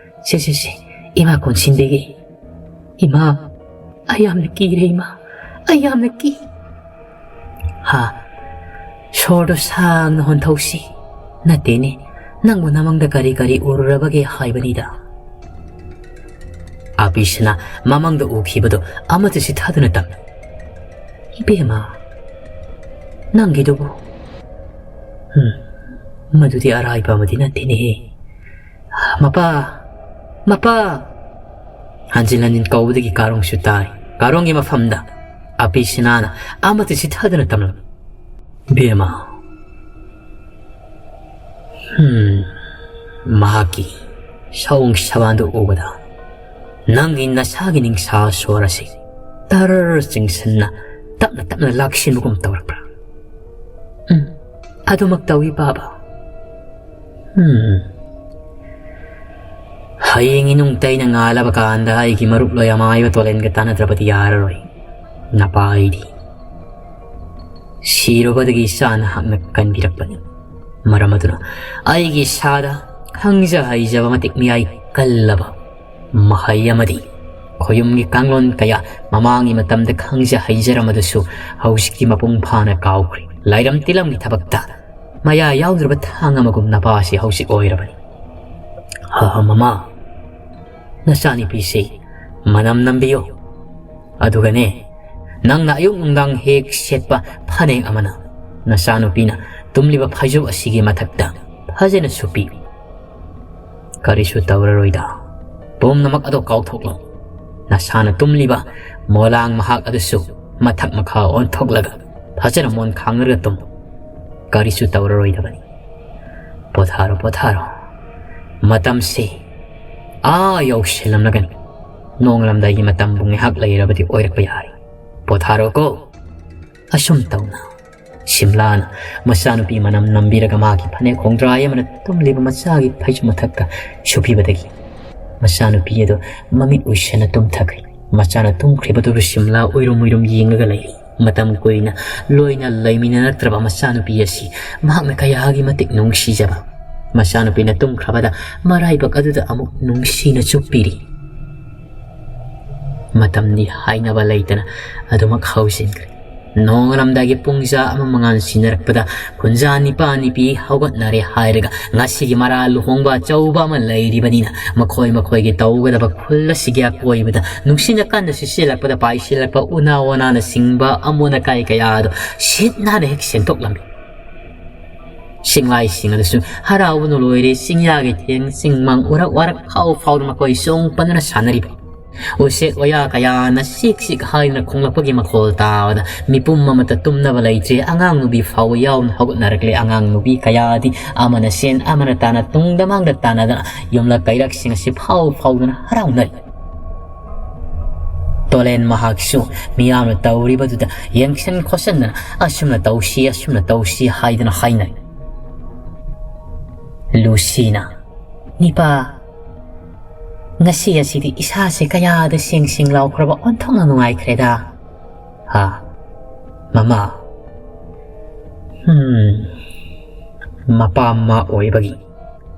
ꯁꯦ, ꯁꯦ, ꯁꯦ, ꯏꯃꯥ ꯀꯣꯟꯁꯤꯟꯕꯤꯒꯦ꯫ ꯏꯃꯥ, ꯑꯩ ꯌꯥꯝꯅ ꯀꯤꯔꯦ, ꯏꯃꯥ, ꯑꯩ ꯌꯥꯝꯅ ꯀꯤ꯫" "ꯍꯥ, ꯁꯣꯔꯗꯣ ꯁꯥꯡꯅ ꯍꯣꯟꯊꯧꯁꯤ꯫ ꯅꯠꯇꯦꯅꯦ, ꯅꯪꯕꯨ ꯅꯃꯪꯗ ꯀꯔꯤ ꯀꯔꯤ ꯎꯔꯨꯔꯕꯒꯦ ꯍꯥꯏꯕꯅꯤꯗ꯫" ꯑꯥꯄꯤꯁꯅ ꯃꯃꯪꯗ ꯎꯈꯤꯕꯗꯨ ꯑꯃꯠꯇ ꯆꯤꯊꯗꯨꯅ ꯇꯝꯃꯤ꯫ "ꯏꯕꯦꯝꯃ, ꯅꯪꯒꯤꯗꯨꯕꯨ? ꯎꯝ, ꯃꯗꯨꯗꯤ ꯑꯔꯥꯏꯕ ꯑꯃꯗꯤ ꯅꯠꯇꯦꯅꯦꯍꯦ꯫ ꯃꯄꯥ! ꯃꯄꯥ!" ꯍꯟꯖꯤꯟ ꯍꯟꯖꯤꯟ ꯀꯧꯕꯗꯒꯤ ꯀꯥꯔꯣꯡꯁꯨ ꯇꯥꯔꯤ꯫ ꯀꯥꯔꯣꯡꯒꯤ ꯃꯐꯝꯗ ꯑꯥꯄꯤꯁꯅꯥꯅ ꯑꯃꯠꯇ ꯆꯤꯊꯗꯅ ꯇꯝꯂꯝꯃꯤ꯫ "ꯏꯕꯦꯝꯃ, ꯍꯝ, ꯃꯍꯥꯛꯀꯤ ꯁꯑꯣꯡ ꯁꯕꯥꯟꯗꯨ ꯎꯕꯗ ꯅꯪꯒꯤ ꯅꯁꯥꯒꯤ ꯅꯤꯡꯁꯥ ꯁꯣꯔ ꯑꯁꯤ ꯇꯔ ꯆꯤꯡꯁꯤꯟꯅ ꯇꯞꯅ ꯇꯞꯅ ꯂꯥꯛꯁꯤꯟꯕꯒꯨꯝ ꯇꯧꯔꯛꯄ꯭ꯔꯥ?" "ꯎꯝ, ꯑꯗꯨꯃꯛ ꯇꯧꯏ, ꯕꯥꯕꯥ꯫" "ꯎꯝ, ꯍꯌꯦꯡ ꯏꯅꯨꯡ ꯇꯩꯅ ꯉꯥꯜꯂꯕ ꯀꯥꯟꯗ ꯑꯩꯒꯤ ꯃꯔꯨꯞ ꯂꯣꯏ ꯑꯃꯥꯏꯕ ꯇꯣꯂꯦꯟꯒ ꯇꯥꯟꯅꯗ꯭ꯔꯕꯗꯤ ꯌꯥꯔꯔꯣꯏ꯫ ꯅꯄꯥ ꯑꯩꯗꯤ ꯁꯤꯔꯨꯕꯗꯒꯤ ꯏꯆꯥꯅ ꯍꯛꯅ ꯀꯟꯕꯤꯔꯛꯄꯅꯤ꯫ ꯃꯔꯝ ꯑꯗꯨꯅ ꯑꯩꯒꯤ ꯏꯁꯥꯗ ꯈꯪꯖ ꯍꯩꯖꯕ ꯃꯇꯤꯛ ꯃꯌꯥꯏ ꯀꯜꯂꯕ ꯃꯍꯩ ꯑꯃꯗꯤ ꯈꯣꯌꯨꯝꯒꯤ ꯀꯥꯡꯂꯣꯟ ꯀꯌꯥ ꯃꯃꯥꯡꯒꯤ ꯃꯇꯝꯗ ꯈꯪꯖ ꯍꯩꯖꯔꯝꯕꯗꯨꯁꯨ ꯍꯧꯖꯤꯛꯇꯤ ꯃꯄꯨꯡ ꯐꯥꯅ ꯀꯥꯎꯈ꯭ꯔꯦ꯫ ꯂꯥꯏꯔꯝ ꯇꯤꯂꯝꯒꯤ ꯊꯕꯛꯇ ꯃꯌꯥ ꯌꯥꯎꯗ꯭ꯔꯕ ꯊꯥꯡ ꯑꯃꯒꯨꯝ ꯅꯄꯥꯁꯤ ꯍꯧꯖꯤꯛ ꯑꯣꯏꯔꯕꯅꯤ꯫ ꯍꯥ, ꯃꯃꯥ, ꯅꯆꯥꯅꯨꯄꯤꯁꯤ ꯃꯅꯝ ꯅꯝꯕꯤꯌꯨ꯫ ꯑꯗꯨꯒꯅꯦ, ꯅꯪꯅ ꯑꯌꯨꯛ ꯅꯨꯡꯗꯥꯡ ꯍꯦꯛ ꯁꯦꯠꯄ ꯐꯅꯦꯛ ꯑꯃꯅ ꯅꯆꯥꯅꯨꯄꯤꯅ ꯇꯨꯝꯂꯤꯕ ꯐꯩꯖꯨꯞ ꯑꯁꯤꯒꯤ ꯃꯊꯛꯇ ꯐꯖꯅ ꯁꯨꯞꯄꯤꯌꯨ꯫ "ꯀꯔꯤꯁꯨ ꯇꯧꯔꯔꯣꯏꯗ꯫ ꯄꯨꯝꯅꯃꯛ ꯑꯗꯣ ꯀꯥꯎꯊꯣꯛꯂꯣ꯫ ꯅꯁꯥꯅ ꯇꯨꯝꯂꯤꯕ ꯃꯣꯂꯥꯡ ꯃꯍꯥꯛ ꯑꯗꯨꯁꯨ ꯃꯊꯛ ꯃꯈꯥ ꯑꯣꯟꯊꯣꯛꯂꯒ ꯐꯖꯅ ꯃꯣꯟ ꯈꯥꯡꯅꯔꯒ ꯇꯨꯝ꯫ ꯀꯔꯤꯁꯨ ꯇꯧꯔꯔꯣꯏꯗꯕꯅꯤ꯫ ꯄꯣꯊꯥꯔꯣ, ꯄꯣꯊꯥꯔꯣ꯫ ꯃꯇꯝꯁꯤ ꯑꯥ ꯌꯧꯁꯤꯜꯂꯝꯂꯒꯅꯤ꯫ ꯅꯣꯡꯉꯥꯜꯂꯝꯗꯥꯏꯒꯤ ꯃꯇꯝꯕꯨ ꯉꯥꯏꯍꯥꯛ ꯂꯩꯔꯕꯗꯤ ꯑꯣꯏꯔꯛꯄ ꯌꯥꯔꯦ꯫ ꯄꯣꯊꯥꯔꯣꯀꯣ꯫" ꯑꯁꯨꯝ ꯇꯧꯅ ꯁꯤꯝꯂꯥꯅ ꯃꯆꯥꯅꯨꯄꯤ ꯃꯅꯝ ꯅꯝꯕꯤꯔꯒ ꯃꯥꯒꯤ ꯐꯅꯦꯛ ꯈꯣꯡꯗ꯭ꯔꯥꯏ ꯑꯃꯅ ꯇꯨꯝꯂꯤꯕ ꯃꯆꯥꯒꯤ ꯐꯩꯖꯨꯞ ꯃꯊꯛꯇ ꯁꯨꯞꯄꯤꯕꯗꯒꯤ ꯃꯆꯥꯅꯨꯄꯤ ꯑꯗꯨ ꯃꯃꯤꯠ ꯎꯏꯁꯟꯅ ꯇꯨꯝꯊꯈ꯭ꯔꯦ꯫ ꯃꯆꯥꯅ ꯇꯨꯝꯈ꯭ꯔꯤꯕꯗꯨꯕꯨ ꯁꯤꯝꯂꯥ ꯎꯏꯔꯨꯝ ꯎꯏꯔꯨꯝ ꯌꯦꯡꯂꯒ ꯂꯩꯔꯤ꯫ ꯃꯇꯝ ꯀꯨꯏꯅ ꯂꯣꯏꯅ ꯂꯩꯃꯤꯟꯅꯔꯛꯇ꯭ꯔꯕ ꯃꯆꯥꯅꯨꯄꯤ ꯑꯁꯤ ꯃꯍꯥꯛꯅ ꯀꯌꯥꯒꯤ ꯃꯇꯤꯛ ꯅꯨꯡꯁꯤꯖꯕ꯫ ꯃꯆꯥꯅꯨꯄꯤꯅ ꯇꯨꯝꯈ꯭ꯔꯕꯗ ꯃꯔꯥꯏꯕꯛ ꯑꯗꯨꯗ ꯑꯃꯨꯛ ꯅꯨꯡꯁꯤꯅ ꯆꯨꯞꯄꯤꯔꯤ꯫ ꯃꯇꯝꯗꯤ ꯍꯥꯏꯅꯕ ꯂꯩꯇꯅ ꯑꯗꯨꯃꯛ ꯍꯧꯖꯤꯟꯈ꯭ꯔꯦ꯫ ꯅꯣꯡꯉꯥꯜꯂꯝꯗꯥꯏꯒꯤ ꯄꯨꯡꯖꯥ ꯑꯃ ꯃꯉꯥꯜ ꯁꯤꯟꯅꯔꯛꯄꯗ ꯈꯨꯟꯖꯥ ꯅꯤꯄꯥ ꯅꯤꯄꯤ ꯍꯧꯒꯠꯅꯔꯦ ꯍꯥꯏꯔꯒ ꯉꯁꯤꯒꯤ ꯃꯔꯥ ꯂꯨꯍꯣꯡꯕ ꯑꯆꯧꯕ ꯑꯃ ꯂꯩꯔꯤꯕꯅꯤꯅ ꯃꯈꯣꯏ ꯃꯈꯣꯏꯒꯤ ꯇꯧꯒꯗꯕ ꯈꯨꯜ ꯑꯁꯤꯒꯤ ꯑꯀꯣꯏꯕꯗ ꯅꯨꯡꯁꯤꯅ ꯀꯟꯅ ꯁꯤꯠꯆꯤꯜꯂꯛꯄꯗ ꯄꯥꯏꯁꯤꯜꯂꯛꯄ ꯎꯅꯥ ꯋꯥꯅꯥꯅ ꯁꯤꯡꯕ ꯑꯃꯣꯠ ꯑꯀꯥꯏ ꯀꯌꯥ ꯑꯗꯨ ꯁꯤꯠ ꯅꯥꯟꯅ ꯍꯦꯛ ꯁꯦꯡꯗꯣꯛꯂꯝꯃꯤ꯫ ꯆꯤꯡꯂꯥꯏꯁꯤꯡ ꯑꯗꯨꯁꯨ ꯍꯔꯥꯎꯕꯅ ꯂꯣꯏꯔꯦ꯫ ꯆꯤꯡꯌꯥꯒꯤ ꯊꯦꯡ ꯆꯤꯡꯃꯥꯡ ꯎꯔꯛ ꯋꯥꯔꯛ ꯐꯥꯎ ꯐꯥꯎꯗꯨꯅ ꯃꯈꯣꯏ ꯆꯣꯡ ꯄꯟꯗꯨꯅ ꯁꯥꯟꯅꯔꯤꯕ ꯎꯆꯦꯛ ꯋꯥꯌꯥ ꯀꯌꯥꯅ ꯆꯤꯛ ꯆꯤꯛ ꯍꯥꯏꯗꯨꯅ ꯈꯣꯡꯂꯛꯄꯒꯤ ꯃꯈꯣꯜ ꯇꯥꯕꯗ ꯃꯤꯄꯨꯝ ꯑꯃꯠꯇ ꯇꯨꯝꯅꯕ ꯂꯩꯇ꯭ꯔꯦ꯫ ꯑꯉꯥꯡ ꯅꯨꯕꯤ ꯐꯥꯎꯕ ꯌꯥꯎꯅ ꯍꯧꯒꯠꯅꯔꯛꯂꯦ꯫ ꯑꯉꯥꯡ ꯅꯨꯕꯤ ꯀꯌꯥꯗꯤ ꯑꯃꯅ ꯁꯦꯟ ꯑꯃꯅ ꯇꯥꯅ ꯇꯨꯡꯗ ꯃꯥꯡꯗ ꯇꯥꯅꯗꯅ ꯌꯨꯝꯂꯛ ꯀꯩꯔꯛꯁꯤꯡ ꯑꯁꯤ ꯐꯥꯎ ꯐꯥꯎꯗꯨꯅ ꯍꯔꯥꯎꯅꯔꯤ꯫ ꯇꯣꯂꯦꯟ ꯃꯍꯥꯛꯁꯨ ꯃꯤꯌꯥꯝꯅ ꯇꯧꯔꯤꯕꯗꯨꯗ ꯌꯦꯡꯁꯤꯟ ꯈꯣꯠꯆꯟꯗꯅ ꯑꯁꯨꯝꯅ ꯇꯧꯁꯤ, ꯑꯁꯨꯝꯅ ꯇꯧꯁꯤ ꯍꯥꯏꯗꯅ ꯍꯥꯏꯅꯩ꯫ ꯂꯨꯁꯤꯅ, "ꯅꯤꯄꯥ, ꯉꯁꯤ ꯑꯁꯤꯗꯤ ꯏꯁꯥꯁꯦ ꯀꯌꯥꯗ ꯁꯦꯡ ꯁꯦꯡ ꯂꯥꯎꯈ꯭ꯔꯕ ꯑꯣꯟꯊꯣꯛꯅ ꯅꯨꯡꯉꯥꯏꯈ꯭ꯔꯦꯗ꯫" "ꯍꯥ, ꯃꯃꯥ?" "ꯍꯝ, ꯃꯄꯥ ꯃꯃꯥ ꯑꯣꯏꯕꯒꯤ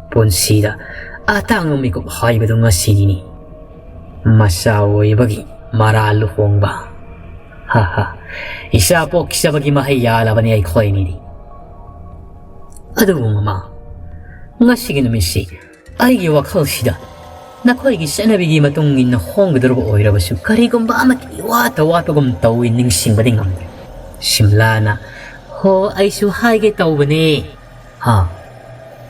ꯄꯨꯟꯁꯤꯗ ꯑꯇꯥꯡꯕ ꯃꯤꯀꯨꯞ ꯍꯥꯏꯕꯗꯨ ꯉꯁꯤꯅꯤꯅꯦ꯫ ꯃꯆꯥ ꯑꯣꯏꯕꯒꯤ ꯃꯔꯥ ꯂꯨꯍꯣꯡꯕ꯫ ꯍꯥ ꯍꯥ, ꯏꯆꯥ ꯄꯣꯛꯆꯕꯒꯤ ꯃꯍꯩ ꯌꯥꯜꯂꯕꯅꯤ ꯑꯩꯈꯣꯏꯅꯤꯗꯤ꯫ ꯑꯗꯨꯕꯨ ꯃꯃꯥ, ꯉꯁꯤꯒꯤ ꯅꯨꯃꯤꯠꯁꯤ ꯑꯩꯒꯤ ꯋꯥꯈꯜꯁꯤꯗ ꯅꯈꯣꯏꯒꯤ ꯆꯠꯅꯕꯤꯒꯤ ꯃꯇꯨꯡ ꯏꯟꯅ ꯍꯣꯡꯒꯗꯧꯔꯕ ꯑꯣꯏꯔꯕꯁꯨ ꯀꯔꯤꯒꯨꯝꯕ ꯑꯃꯠꯇ ꯏꯋꯥꯠꯇ ꯋꯥꯠꯄꯒꯨꯝ ꯇꯧꯏ, ꯅꯤꯡꯁꯤꯡꯕꯗꯤ ꯉꯝꯗ꯭ꯔꯦ꯫" ꯁꯤꯝꯂꯥꯅ, "ꯍꯣ, ꯑꯩꯁꯨ ꯍꯥꯏꯒꯦ ꯇꯧꯕꯅꯦ꯫" "ꯍꯥ?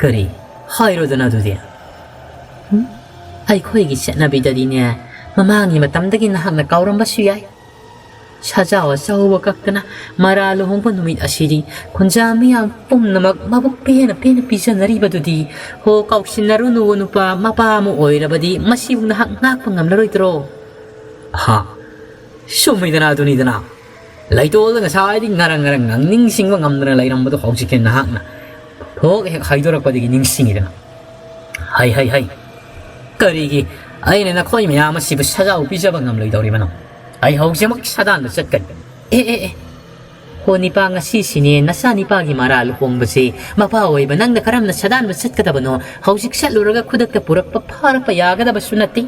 ꯀꯔꯤ? ꯍꯥꯏꯔꯣꯗꯅ ꯑꯗꯨꯗꯤ꯫" ꯑꯩꯈꯣꯏꯒꯤ ꯆꯠꯅꯕꯤꯗꯗꯤꯅꯦ, ꯃꯃꯥꯡꯒꯤ ꯃꯇꯝꯗꯒꯤ ꯅꯍꯥꯛꯅ ꯀꯥꯎꯔꯝꯕꯁꯨ ꯌꯥꯏ꯫ ꯁꯖꯥꯎ ꯑꯆꯧꯕ ꯀꯛꯇꯅ ꯃꯔꯥ ꯂꯨꯍꯣꯡꯕ ꯅꯨꯃꯤꯠ ꯑꯁꯤꯗꯤ ꯈꯨꯟꯖꯥ ꯃꯤꯌꯥꯝ ꯄꯨꯝꯅꯃꯛ ꯃꯕꯨꯛ ꯄꯦꯟꯅ ꯄꯦꯟꯅ ꯄꯤꯖꯅꯔꯤꯕꯗꯨꯗꯤ꯫ ꯍꯣ, ꯀꯥꯎꯁꯤꯟꯅꯔꯨꯅꯨ, ꯅꯨꯄꯥ ꯃꯄꯥ ꯑꯃ ꯑꯣꯏꯔꯕꯗꯤ ꯃꯁꯤꯕꯨ ꯅꯍꯥꯛ ꯉꯥꯛꯄ ꯉꯝꯂꯔꯣꯏꯗ꯭ꯔꯣ? ꯍꯥ? ꯆꯨꯝꯃꯤꯗꯅ, ꯑꯗꯨꯅꯤꯗꯅ꯫ ꯂꯩꯇꯣꯜꯗ ꯉꯁꯥꯏꯗꯤ ꯉꯔꯪ ꯉꯔꯪ ꯉꯪ ꯅꯤꯡꯁꯤꯡꯕ ꯉꯝꯗꯅ ꯂꯩꯔꯝꯕꯗꯣ ꯍꯧꯖꯤꯛꯇꯤ ꯅꯍꯥꯛꯅ ꯊꯣꯛ ꯍꯦꯛ ꯍꯥꯏꯗꯣꯔꯛꯄꯗꯒꯤ ꯅꯤꯡꯁꯤꯡꯉꯤꯗꯅ꯫ ꯍꯩ, ꯍꯩ, ꯍꯩ꯫ ꯀꯔꯤꯒꯤ ꯑꯩꯅ ꯅꯈꯣꯏ ꯃꯌꯥꯝ ꯑꯁꯤꯕꯨ ꯁꯖꯥꯎ ꯄꯤꯖꯕ ꯉꯝꯂꯣꯏꯗꯧꯔꯤꯕꯅꯣ? ꯑꯩ ꯍꯧꯖꯤꯛꯃꯛ ꯁꯥꯗꯥꯟꯗ ꯆꯠꯀꯅꯤ꯫ ꯑꯦ, ꯑꯦ, ꯑꯦ꯫ ꯍꯣ, ꯅꯤꯄꯥ, ꯉꯁꯤꯁꯤꯅꯦ ꯅꯆꯥꯅꯤꯄꯥꯒꯤ ꯃꯔꯥ ꯂꯨꯍꯣꯡꯕꯁꯦ꯫ ꯃꯄꯥ ꯑꯣꯏꯕ ꯅꯪꯅ ꯀꯔꯝꯅ ꯁꯥꯗꯥꯟꯕ ꯆꯠꯀꯗꯕꯅꯣ? ꯍꯧꯖꯤꯛ ꯆꯠꯂꯨꯔꯒ ꯈꯨꯗꯛꯇ ꯄꯨꯔꯛꯄ ꯐꯥꯔꯛꯄ ꯌꯥꯒꯗꯕꯁꯨ ꯅꯠꯇꯦ꯫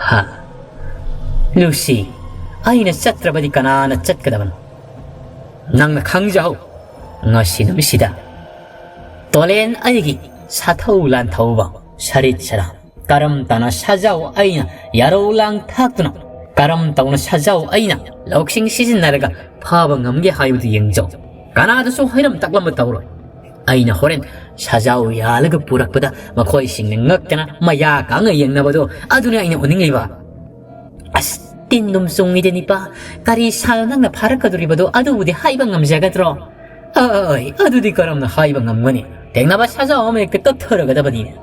ꯍꯥ? ꯂꯨꯁꯤ, ꯑꯩꯅ ꯆꯠꯇ꯭ꯔꯕꯗꯤ ꯀꯅꯥꯅ ꯆꯠꯀꯗꯕꯅꯣ? ꯅꯪꯅ ꯈꯪꯖꯍꯧ꯫ ꯉꯁꯤ ꯅꯨꯃꯤꯠꯁꯤꯗ ꯇꯣꯂꯦꯟ ꯑꯩꯒꯤ ꯁꯥꯊꯧ ꯂꯥꯟꯊꯧꯕ ꯁꯔꯤꯠ ꯁꯔꯥ ꯀꯔꯝ ꯇꯧꯅ ꯁꯖꯥꯎ ꯑꯩꯅ ꯌꯥꯔꯧ ꯂꯥꯡ ꯊꯥꯛꯇꯨꯅ, ꯀꯔꯝ ꯇꯧꯅ ꯁꯖꯥꯎ ꯑꯩꯅ ꯂꯧꯁꯤꯡ ꯁꯤꯖꯤꯟꯅꯔꯒ ꯐꯥꯕ ꯉꯝꯒꯦ ꯍꯥꯏꯕꯗꯨ ꯌꯦꯡꯖꯧ꯫ ꯀꯅꯥꯗꯁꯨ ꯍꯩꯔꯝ ꯇꯛꯂꯝꯕ ꯇꯧꯔꯣꯏ꯫ ꯑꯩꯅ ꯍꯣꯔꯦꯟ ꯁꯖꯥꯎ ꯌꯥꯜꯂꯒ ꯄꯨꯔꯛꯄꯗ ꯃꯈꯣꯏꯁꯤꯡꯅ ꯉꯛꯇꯅ ꯃꯌꯥ ꯀꯥꯡꯅ ꯌꯦꯡꯅꯕꯗꯣ ꯑꯗꯨꯅꯤ ꯑꯩꯅ ꯎꯅꯤꯡꯂꯤꯕ꯫ ꯑꯁ, ꯇꯤꯟꯗꯨꯝ ꯆꯨꯡꯉꯤꯗꯦ ꯅꯤꯄꯥ꯫ ꯀꯔꯤ ꯁꯥꯜ ꯅꯪꯅ ꯐꯥꯔꯛꯀꯗꯣꯔꯤꯕꯗꯣ ꯑꯗꯨꯕꯨꯗꯤ ꯍꯥꯏꯕ ꯉꯝꯖꯒꯗ꯭ꯔꯣ? ꯑ, ꯑ, ꯑ, ꯑꯗꯨꯗꯤ ꯀꯔꯝꯅ ꯍꯥꯏꯕ ꯉꯝꯒꯅꯤ? ꯊꯦꯡꯅꯕ ꯁꯖꯥꯎ ꯑꯃ ꯍꯦꯛꯇ ꯀꯛꯊꯔꯒꯗꯕꯅꯤꯅꯦ꯫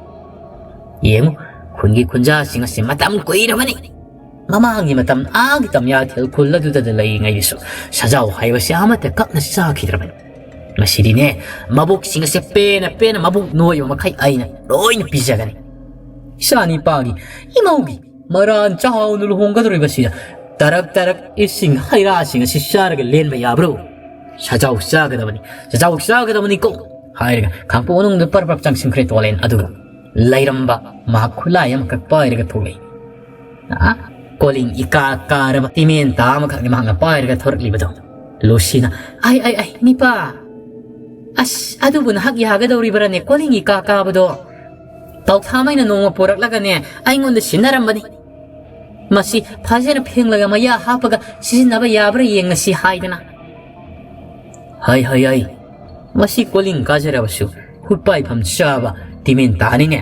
ꯌꯦꯡꯉꯨ, ꯈꯨꯟꯒꯤ ꯈꯨꯟꯖꯥꯁꯤꯡ ꯑꯁꯤ ꯃꯇꯝ ꯀꯨꯏꯔꯕꯅꯤ꯫ ꯃꯃꯥꯡꯒꯤ ꯃꯇꯝ ꯑꯥꯒꯤ ꯇꯝꯌꯥꯊꯦꯜ ꯈꯨꯜ ꯑꯗꯨꯗ ꯂꯩꯔꯤꯉꯩꯗꯁꯨ ꯁꯖꯥꯎ ꯍꯥꯏꯕꯁꯤ ꯑꯃꯠꯇ ꯀꯛꯅ ꯆꯥꯈꯤꯗ꯭ꯔꯕꯅꯤ꯫ ꯉꯁꯤꯗꯤꯅꯦ, ꯃꯕꯨꯛꯁꯤꯡ ꯑꯁꯦ ꯄꯦꯟꯅ ꯄꯦꯟꯅ ꯃꯕꯨꯛ ꯅꯣꯏꯕ ꯃꯈꯩ ꯑꯩꯅ ꯂꯣꯏꯅ ꯄꯤꯖꯒꯅꯤ꯫ ꯏꯆꯥ ꯅꯤꯄꯥꯒꯤ ꯏꯃꯧꯒꯤ ꯃꯔꯥꯟ ꯆꯥꯎꯅ ꯂꯨꯍꯣꯡꯒꯗꯧꯔꯤꯕꯁꯤꯗ ꯇꯔꯛ ꯇꯔꯛ ꯏꯁꯤꯡ ꯍꯩꯔꯥꯁꯤꯡ ꯑꯁꯤ ꯆꯥꯔꯒ ꯂꯦꯟꯕ ꯌꯥꯕ꯭ꯔꯣ? ꯁꯖꯥꯎ ꯆꯥꯒꯗꯕꯅꯤ, ꯁꯖꯥꯎ ꯆꯥꯒꯗꯕꯅꯤꯀꯣ ꯍꯥꯏꯔꯒ ꯈꯥꯡꯄꯣꯛ ꯃꯅꯨꯡꯗ ꯄꯔ ꯄꯔ ꯆꯪꯁꯤꯟꯈ꯭ꯔꯦ ꯇꯣꯂꯦꯟ ꯑꯗꯨꯒ ꯂꯩꯔꯝꯕ ꯃꯍꯥꯛ ꯈꯨꯠꯂꯥꯏ ꯑꯃꯈꯛ ꯄꯥꯏꯔꯒ ꯊꯣꯛꯂꯛꯏ꯫ ꯑ, ꯀꯣꯂꯤꯡ ꯏꯀꯥ ꯀꯥꯔꯕ ꯇꯤꯃꯦꯟꯇꯥ ꯑꯃꯈꯛꯅꯤ ꯃꯍꯥꯛꯅ ꯄꯥꯏꯔꯒ ꯊꯣꯔꯛꯂꯤꯕꯗꯣ꯫ ꯂꯨꯁꯤꯅ, "ꯑꯩ, ꯑꯩ, ꯑꯩ, ꯅꯤꯄꯥ! ꯑꯁ, ꯑꯗꯨꯕꯨ ꯅꯍꯥꯛ ꯌꯥꯒꯗꯧꯔꯤꯕ꯭ꯔꯥꯅꯦ, ꯀꯣꯂꯤꯡ ꯏꯀꯥ ꯀꯥꯕꯗꯣ? ꯇꯧꯊꯥꯃꯩꯅ ꯅꯣꯡꯃ ꯄꯨꯔꯛꯂꯒꯅꯦ, ꯑꯩꯉꯣꯟꯗ ꯁꯤꯟꯅꯔꯝꯕꯅꯤ꯫ ꯃꯁꯤ ꯐꯖꯅ ꯐꯦꯡꯂꯒ ꯃꯌꯥ ꯍꯥꯞꯄꯒ ꯁꯤꯖꯤꯟꯅꯕ ꯌꯥꯕ꯭ꯔꯥ ꯌꯦꯡꯂꯁꯤ ꯍꯥꯏꯗꯅ꯫" ꯍꯩ, ꯍꯩ, ꯍꯩ꯫ ꯃꯁꯤ ꯀꯣꯂꯤꯡ ꯀꯥꯖꯔꯕꯁꯨ ꯈꯨꯠꯄꯥꯏꯐꯝ ꯆꯥꯕ ꯇꯤꯃꯦꯟꯇꯥꯅꯤꯅꯦ꯫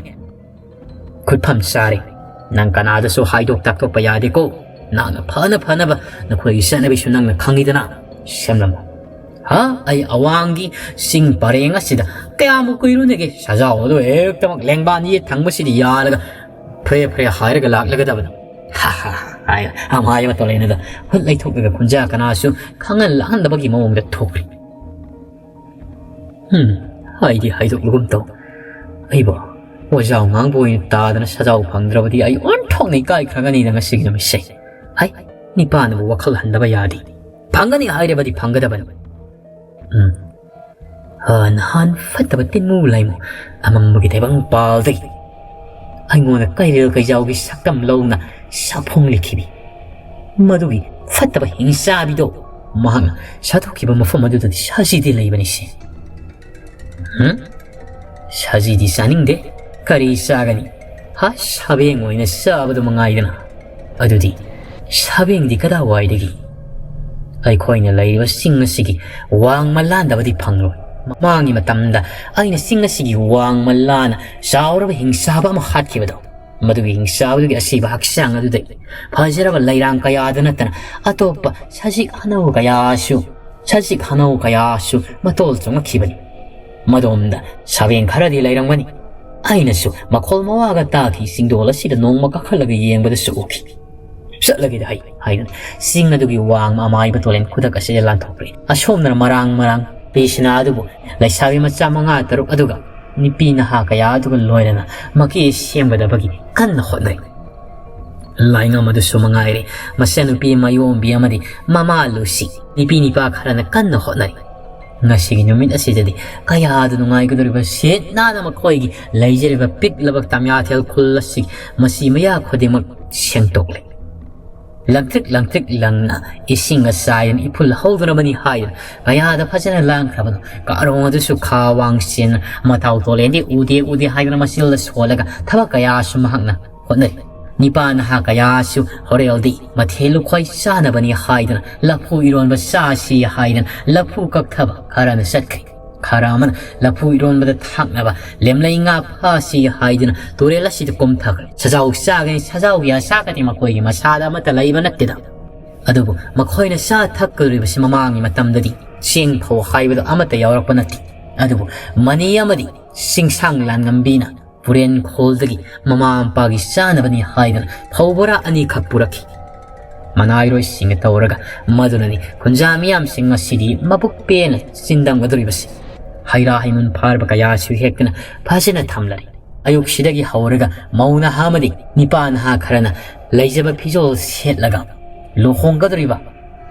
ꯈꯨꯠꯐꯝ ꯆꯥꯔꯦ꯫ ꯅꯪ ꯀꯅꯥꯗꯁꯨ ꯍꯥꯏꯗꯣꯛ ꯇꯥꯛꯊꯣꯛꯄ ꯌꯥꯗꯦꯀꯣ꯫ ꯅꯪꯅ ꯐꯅ ꯐꯅꯕ ꯅꯈꯣꯏꯒꯤ ꯆꯠꯅꯕꯤꯁꯨ ꯅꯪꯅ ꯈꯪꯉꯤꯗꯅ꯫ ꯁꯦꯝꯂꯝꯃꯣ꯫ ꯍꯥ? ꯑꯩ ꯑꯋꯥꯡꯒꯤ ꯆꯤꯡ ꯄꯔꯦꯡ ꯑꯁꯤꯗ ꯀꯌꯥꯃꯨꯛ ꯀꯨꯏꯔꯨꯅꯦꯒꯦ? ꯁꯖꯥꯎ ꯑꯗꯨ ꯍꯦꯛꯇꯃꯛ ꯂꯦꯡꯕꯥꯟ ꯌꯦꯠ ꯊꯪꯕꯁꯤꯗ ꯌꯥꯜꯂꯒ ꯐ꯭ꯔꯦ ꯐ꯭ꯔꯦ ꯍꯥꯏꯔꯒ ꯂꯥꯛꯂꯒꯗꯕꯅꯤ꯫ ꯍꯥ ꯍꯥ ꯍꯥ ꯍꯥꯏꯅ ꯑꯃꯥꯏꯕ ꯇꯣꯂꯦꯟ ꯑꯗꯨ ꯍꯨꯠ ꯂꯩꯊꯣꯛꯂꯒ ꯈꯨꯟꯖꯥ ꯀꯅꯥꯁꯨ ꯈꯪꯍꯟ ꯂꯥꯛꯍꯟꯗꯕꯒꯤ ꯃꯑꯣꯡꯗ ꯊꯣꯛꯈ꯭ꯔꯦ꯫ ꯍꯝ, ꯍꯥꯏꯗꯤ ꯍꯥꯏꯗꯣꯛꯂꯒꯨꯝ ꯇꯧ꯫ ꯑꯩꯕꯣ ꯑꯣꯖꯥ ꯉꯥꯡꯕ ꯑꯣꯏꯅ ꯇꯥꯗꯅ ꯁꯖꯥꯎ ꯐꯪꯗ꯭ꯔꯕꯗꯤ ꯑꯩ ꯑꯣꯟꯊꯣꯛꯅ ꯏꯀꯥꯏꯈ꯭ꯔꯒꯅꯤꯗ ꯉꯁꯤꯒꯤ ꯅꯨꯃꯤꯠꯁꯦ꯫ ꯍꯥꯏ, ꯅꯤꯄꯥꯅꯕꯨ ꯋꯥꯈꯜ ꯍꯟꯗꯕ ꯌꯥꯗꯦ꯫ ꯐꯪꯒꯅꯤ ꯍꯥꯏꯔꯕꯗꯤ ꯐꯪꯒꯗꯕꯅꯤ꯫ ꯎꯝ꯫ ꯑ, ꯅꯍꯥꯟ ꯐꯠꯇꯕ ꯇꯤꯟꯃꯨ ꯂꯥꯏꯃꯨ ꯑꯃꯝꯕꯒꯤ ꯇꯥꯏꯕꯪ ꯄꯥꯜꯗꯒꯤ ꯑꯩꯉꯣꯟꯗ ꯀꯩꯔꯦꯜ ꯀꯩꯖꯥꯎꯒꯤ ꯁꯛꯇꯝ ꯂꯧꯅ ꯁꯥꯐꯣꯡꯂꯤꯈꯤꯕꯤ ꯃꯗꯨꯒꯤ ꯐꯠꯇꯕ ꯍꯤꯡꯆꯥꯕꯤꯗꯣ ꯃꯍꯥꯛꯅ ꯁꯥꯊꯣꯛꯈꯤꯕ ꯃꯐꯝ ꯑꯗꯨꯗꯗꯤ ꯁꯖꯤꯗꯤ ꯂꯩꯕꯅꯤꯁꯦ꯫ ꯍꯝ? ꯁꯖꯤꯗꯤ ꯆꯥꯅꯤꯡꯗꯦ꯫ ꯀꯔꯤ ꯆꯥꯒꯅꯤ? ꯍꯥ, ꯁꯥꯕꯦꯡ ꯑꯣꯏꯅ ꯆꯥꯕꯗꯨ ꯃꯉꯥꯏꯗꯅ꯫ ꯑꯗꯨꯗꯤ ꯁꯥꯕꯦꯡꯗꯤ ꯀꯗꯥꯏꯋꯥꯏꯗꯒꯤ? ꯑꯩꯈꯣꯏꯅ ꯂꯩꯔꯤꯕ ꯆꯤꯡ ꯑꯁꯤꯒꯤ ꯋꯥꯡꯃ ꯂꯥꯟꯗꯕꯗꯤ ꯐꯪꯂꯣꯏ꯫ ꯃꯃꯥꯡꯒꯤ ꯃꯇꯝꯗ ꯑꯩꯅ ꯆꯤꯡ ꯑꯁꯤꯒꯤ ꯋꯥꯡꯃ ꯂꯥꯟꯅ ꯆꯥꯎꯔꯕ ꯍꯤꯡꯆꯥꯕ ꯑꯃ ꯍꯥꯠꯈꯤꯕꯗꯣ, ꯃꯗꯨꯒꯤ ꯍꯤꯡꯆꯥꯕꯗꯨꯒꯤ ꯑꯁꯤꯕ ꯍꯛꯆꯥꯡ ꯑꯗꯨꯗ ꯐꯖꯔꯕ ꯂꯩꯔꯥꯡ ꯀꯌꯥꯗ ꯅꯠꯇꯅ ꯑꯇꯣꯞꯄ ꯁꯖꯤꯛ ꯍꯅꯧ ꯀꯌꯥꯁꯨ, ꯁꯖꯤꯛ ꯍꯅꯧ ꯀꯌꯥꯁꯨ ꯃꯇꯣꯜ ꯆꯨꯡꯉꯛꯈꯤꯕꯅꯤ꯫ ꯃꯗꯣꯝꯗ ꯁꯥꯕꯦꯡ ꯈꯔꯗꯤ ꯂꯩꯔꯝꯒꯅꯤ꯫ ꯑꯩꯅꯁꯨ ꯃꯈꯣꯜ ꯃꯋꯥꯒ ꯇꯥꯈꯤ, ꯆꯤꯡꯗꯣꯜ ꯑꯁꯤꯗ ꯅꯣꯡꯃ ꯀꯥꯈꯠꯂꯒ ꯌꯦꯡꯕꯗꯁꯨ ꯎꯈꯤ꯫ "ꯆꯠꯂꯒꯦꯗ ꯍꯩ" ꯍꯥꯏꯗꯨꯅ ꯆꯤꯡ ꯑꯗꯨꯒꯤ ꯋꯥꯡꯃ ꯑꯃꯥꯏꯕ ꯇꯣꯂꯦꯟ ꯈꯨꯗꯛ ꯑꯁꯤꯗ ꯂꯥꯟꯊꯣꯛꯈ꯭ꯔꯦ꯫ ꯑꯁꯣꯝꯗꯅ ꯃꯔꯥꯡ ꯃꯔꯥꯡ ꯄꯤꯁꯤꯅ ꯑꯗꯨꯕꯨ ꯂꯩꯁꯥꯕꯤ ꯃꯆꯥ ꯃꯉꯥ ꯇꯔꯨꯛ ꯑꯗꯨꯒ ꯅꯨꯄꯤ ꯅꯍꯥ ꯀꯌꯥ ꯑꯗꯨꯒ ꯂꯣꯏꯅꯅ ꯃꯀꯦ ꯁꯦꯝꯒꯗꯕꯒꯤ ꯀꯟꯅ ꯍꯣꯠꯅꯩ꯫ ꯂꯥꯏꯉꯝ ꯑꯗꯨꯁꯨ ꯃꯉꯥꯏꯔꯦ, ꯃꯆꯟꯅꯨꯄꯤ ꯃꯌꯣꯝꯕꯤ ꯑꯃꯗꯤ ꯃꯃꯥ ꯂꯨꯁꯤ, ꯅꯨꯄꯤ ꯅꯤꯄꯥ ꯈꯔꯅ ꯀꯟꯅ ꯍꯣꯠꯅꯔꯤ꯫ ꯉꯁꯤꯒꯤ ꯅꯨꯃꯤꯠ ꯑꯁꯤꯗꯗꯤ ꯀꯌꯥꯗ ꯅꯨꯡꯉꯥꯏꯒꯗꯧꯔꯤꯕ ꯁꯤꯠ ꯅꯥꯟꯅ ꯃꯈꯣꯏꯒꯤ ꯂꯩꯖꯔꯤꯕ ꯄꯤꯛꯂꯕ ꯇꯝꯌꯥꯊꯦꯜ ꯈꯨꯜ ꯑꯁꯤꯒꯤ ꯃꯆꯤ ꯃꯌꯥ ꯈꯨꯗꯤꯡꯃꯛ ꯁꯦꯡꯗꯣꯛꯂꯦ꯫ ꯂꯪꯇ꯭ꯔꯤꯛ ꯂꯪꯇ꯭ꯔꯤꯛ ꯂꯪꯅ ꯏꯁꯤꯡ ꯑꯆꯥꯏꯗꯅ ꯏꯐꯨꯜ ꯍꯧꯗꯣꯔꯕꯅꯤ ꯍꯥꯏꯗꯨꯅ ꯀꯌꯥꯗ ꯐꯖꯅ ꯂꯥꯡꯈ꯭ꯔꯕꯅꯣ꯫ ꯀꯥꯔꯣꯡ ꯑꯗꯨꯁꯨ ꯈꯥ ꯋꯥꯡ ꯆꯦꯟꯅ ꯃꯇꯥꯎ ꯇꯣꯂꯦꯟꯗꯤ ꯎꯗꯦ ꯎꯗꯦ ꯍꯥꯏꯗꯨꯅ ꯃꯆꯤꯜꯗ ꯁꯣꯜꯂꯒ ꯊꯕꯛ ꯀꯌꯥꯁꯨ ꯃꯍꯥꯛꯅ ꯍꯣꯠꯅꯔꯤ꯫ ꯅꯤꯄꯥ ꯅꯍꯥ ꯀꯌꯥꯁꯨ ꯍꯣꯔꯦꯜꯗꯤ ꯃꯊꯦꯜ ꯂꯨꯈꯣꯏ ꯆꯥꯅꯕꯅꯤ ꯍꯥꯏꯗꯅ, ꯂꯐꯨ ꯏꯔꯣꯟꯕ ꯆꯥꯁꯤ ꯍꯥꯏꯗꯅ ꯂꯐꯨ ꯀꯛꯊꯕ ꯈꯔꯅ ꯆꯠꯈ꯭ꯔꯦ꯫ ꯈꯔ ꯑꯃꯅ ꯂꯐꯨ ꯏꯔꯣꯟꯕꯗ ꯊꯥꯛꯅꯕ ꯂꯦꯝꯂꯩ ꯉꯥ ꯐꯥꯁꯤ ꯍꯥꯏꯗꯨꯅ ꯇꯨꯔꯦꯜ ꯑꯁꯤꯗ ꯀꯨꯝꯊꯈ꯭ꯔꯦ꯫ ꯁꯖꯥꯎ ꯆꯥꯒꯅꯤ, ꯁꯖꯥꯎꯒꯤ ꯑꯁꯥꯒꯗꯤ ꯃꯈꯣꯏꯒꯤ ꯃꯁꯥꯗ ꯑꯃꯠꯇ ꯂꯩꯕ ꯅꯠꯇꯦꯗ꯫ ꯑꯗꯨꯕꯨ ꯃꯈꯣꯏꯅ ꯆꯥ ꯊꯛꯀꯗꯧꯔꯤꯕꯁꯤ ꯃꯃꯥꯡꯒꯤ ꯃꯇꯝꯗꯗꯤ ꯆꯦꯡ ꯐꯧ ꯍꯥꯏꯕꯗꯨ ꯑꯃꯠꯇ ꯌꯥꯎꯔꯛꯄ ꯅꯠꯇꯦ꯫ ꯑꯗꯨꯕꯨ ꯃꯅꯤ ꯑꯃꯗꯤ ꯆꯤꯡꯁꯥꯡ ꯂꯥꯟꯉꯝꯕꯤꯅ ꯄꯨꯔꯦꯟ ꯈꯣꯜꯗꯒꯤ ꯃꯃꯥ ꯃꯄꯥꯒꯤ ꯆꯥꯅꯕꯅꯤ ꯍꯥꯏꯗꯨꯅ ꯐꯧ ꯕꯣꯔꯥ ꯑꯅꯤꯈꯛ ꯄꯨꯔꯛꯈꯤ꯫ ꯃꯅꯥꯏꯔꯣꯏꯁꯤꯡꯒ ꯇꯧꯔꯒ ꯃꯗꯨꯅꯅꯤ ꯈꯨꯟꯖꯥ ꯃꯤꯌꯥꯝꯁꯤꯡ ꯉꯁꯤꯗꯤ ꯃꯕꯨꯛ ꯄꯦꯟꯅ ꯆꯤꯟꯗꯝꯒꯗꯧꯔꯤꯕꯁꯤ꯫ ꯍꯩꯔꯥ ꯍꯩꯃꯨꯟ ꯐꯥꯔꯕ ꯀꯌꯥꯁꯨ ꯍꯦꯛꯇꯨꯅ ꯐꯖꯅ ꯊꯝꯂꯔꯤ꯫ ꯑꯌꯨꯛꯁꯤꯗꯒꯤ ꯍꯧꯔꯒ ꯃꯧ ꯅꯍꯥ ꯑꯃꯗꯤ ꯅꯤꯄꯥ ꯅꯍꯥ ꯈꯔꯅ ꯂꯩꯖꯕ ꯐꯤꯖꯣꯜ ꯁꯦꯠꯂꯒ ꯂꯨꯍꯣꯡꯒꯗꯧꯔꯤꯕ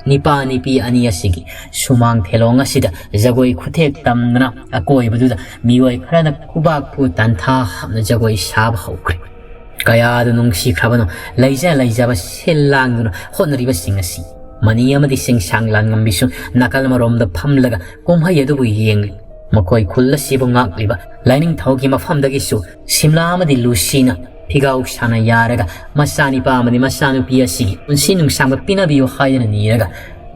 ꯅꯤꯄꯥ ꯅꯤꯄꯤ ꯑꯅꯤ ꯑꯁꯤꯒꯤ ꯁꯨꯃꯥꯡ ꯊꯦꯂꯣꯡ ꯑꯁꯤꯗ ꯖꯒꯣꯏ ꯈꯨꯊꯦꯛ ꯇꯝꯗꯨꯅ ꯑꯀꯣꯏꯕꯗꯨꯗ ꯃꯤꯑꯣꯏ ꯈꯔꯅ ꯈꯨꯕꯥꯛꯄꯨ ꯇꯟꯊꯥ ꯍꯥꯞꯅ ꯖꯒꯣꯏ ꯁꯥꯕ ꯍꯧꯈ꯭ꯔꯦ꯫ ꯀꯌꯥꯗ ꯅꯨꯡꯁꯤꯈ꯭ꯔꯕꯅꯣ ꯂꯩꯖ ꯂꯩꯖꯕ ꯁꯤꯜ ꯂꯥꯡꯗꯨꯅ ꯍꯣꯠꯅꯔꯤꯕꯁꯤꯡ ꯑꯁꯤ꯫ ꯃꯅꯤ ꯑꯃꯗꯤ ꯆꯤꯡꯁꯥꯡ ꯂꯥꯟꯉꯝꯕꯤꯁꯨ ꯅꯥꯀꯜ ꯑꯃꯔꯣꯝꯗ ꯐꯝꯂꯒ ꯀꯨꯝꯍꯩ ꯑꯗꯨꯕꯨ ꯌꯦꯡꯂꯤ꯫ ꯃꯈꯣꯏ ꯈꯨꯜ ꯑꯁꯤꯕꯨ ꯉꯥꯛꯂꯤꯕ ꯂꯥꯏꯅꯤꯡꯊꯧꯒꯤ ꯃꯐꯝꯗꯒꯤꯁꯨ ꯁꯤꯝꯂꯥ ꯑꯃꯗꯤ ꯂꯨꯁꯤꯅ ꯐꯤꯒꯥꯎ ꯁꯥꯅ ꯌꯥꯔꯒ ꯃꯆꯥꯅꯤꯄꯥ ꯑꯃꯗꯤ ꯃꯆꯥꯅꯨꯄꯤ ꯑꯁꯤꯒꯤ ꯄꯨꯟꯁꯤ ꯅꯨꯡꯁꯥꯡꯕ ꯄꯤꯅꯕꯤꯌꯨ ꯍꯥꯏꯗꯨꯅ ꯅꯤꯔꯒ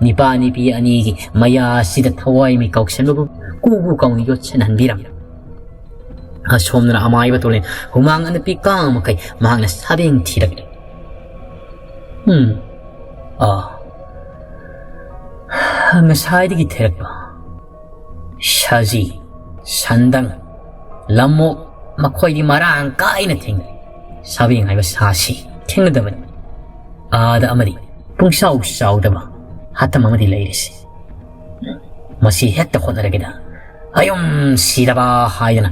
ꯅꯤꯄꯥ ꯅꯤꯄꯤ ꯑꯅꯤꯒꯤ ꯃꯌꯥ ꯑꯁꯤꯗ ꯊꯋꯥꯏ ꯃꯤ ꯀꯥꯎꯁꯟꯕꯕꯨ ꯀꯨ ꯀꯨ ꯀꯥꯎꯅ ꯌꯣꯠꯁꯤꯟꯍꯟꯕꯤꯔꯝꯃꯤ꯫ ꯑꯁꯣꯝꯗꯅ ꯑꯃꯥꯏꯕ ꯇꯣꯂꯦꯟ ꯍꯨꯃꯥꯡ ꯑꯅꯞꯄꯤ ꯀꯥꯡ ꯃꯈꯩ ꯃꯍꯥꯛꯅ ꯁꯥꯕꯦꯡ ꯊꯤꯔꯛꯂꯤ꯫ ꯎꯝ, ꯑꯥ, ꯉꯁꯥꯏꯗꯒꯤ ꯊꯤꯔꯛꯄ ꯁꯖꯤ, ꯁꯟꯗꯪ, ꯂꯝꯑꯣꯛ ꯃꯈꯣꯏꯗꯤ ꯃꯔꯥꯡ ꯀꯥꯏꯅ ꯊꯦꯡꯅꯩ꯫ ꯁꯥꯕꯦꯡ ꯍꯥꯏꯕ ꯁꯥꯁꯤ ꯊꯦꯡꯅꯗꯕꯅꯤ꯫ ꯑꯥꯗ ꯑꯃꯗꯤ ꯄꯨꯡꯆꯥꯎ ꯆꯥꯎꯗꯕ ꯍꯥꯇꯝ ꯑꯃꯗꯤ ꯂꯩꯔꯤꯁꯤ꯫ ꯃꯁꯤ ꯍꯦꯛꯇ ꯍꯣꯠꯅꯔꯒꯦꯗ꯫ ꯑꯌꯨꯝ ꯁꯤꯗꯕ ꯍꯥꯏꯗꯅ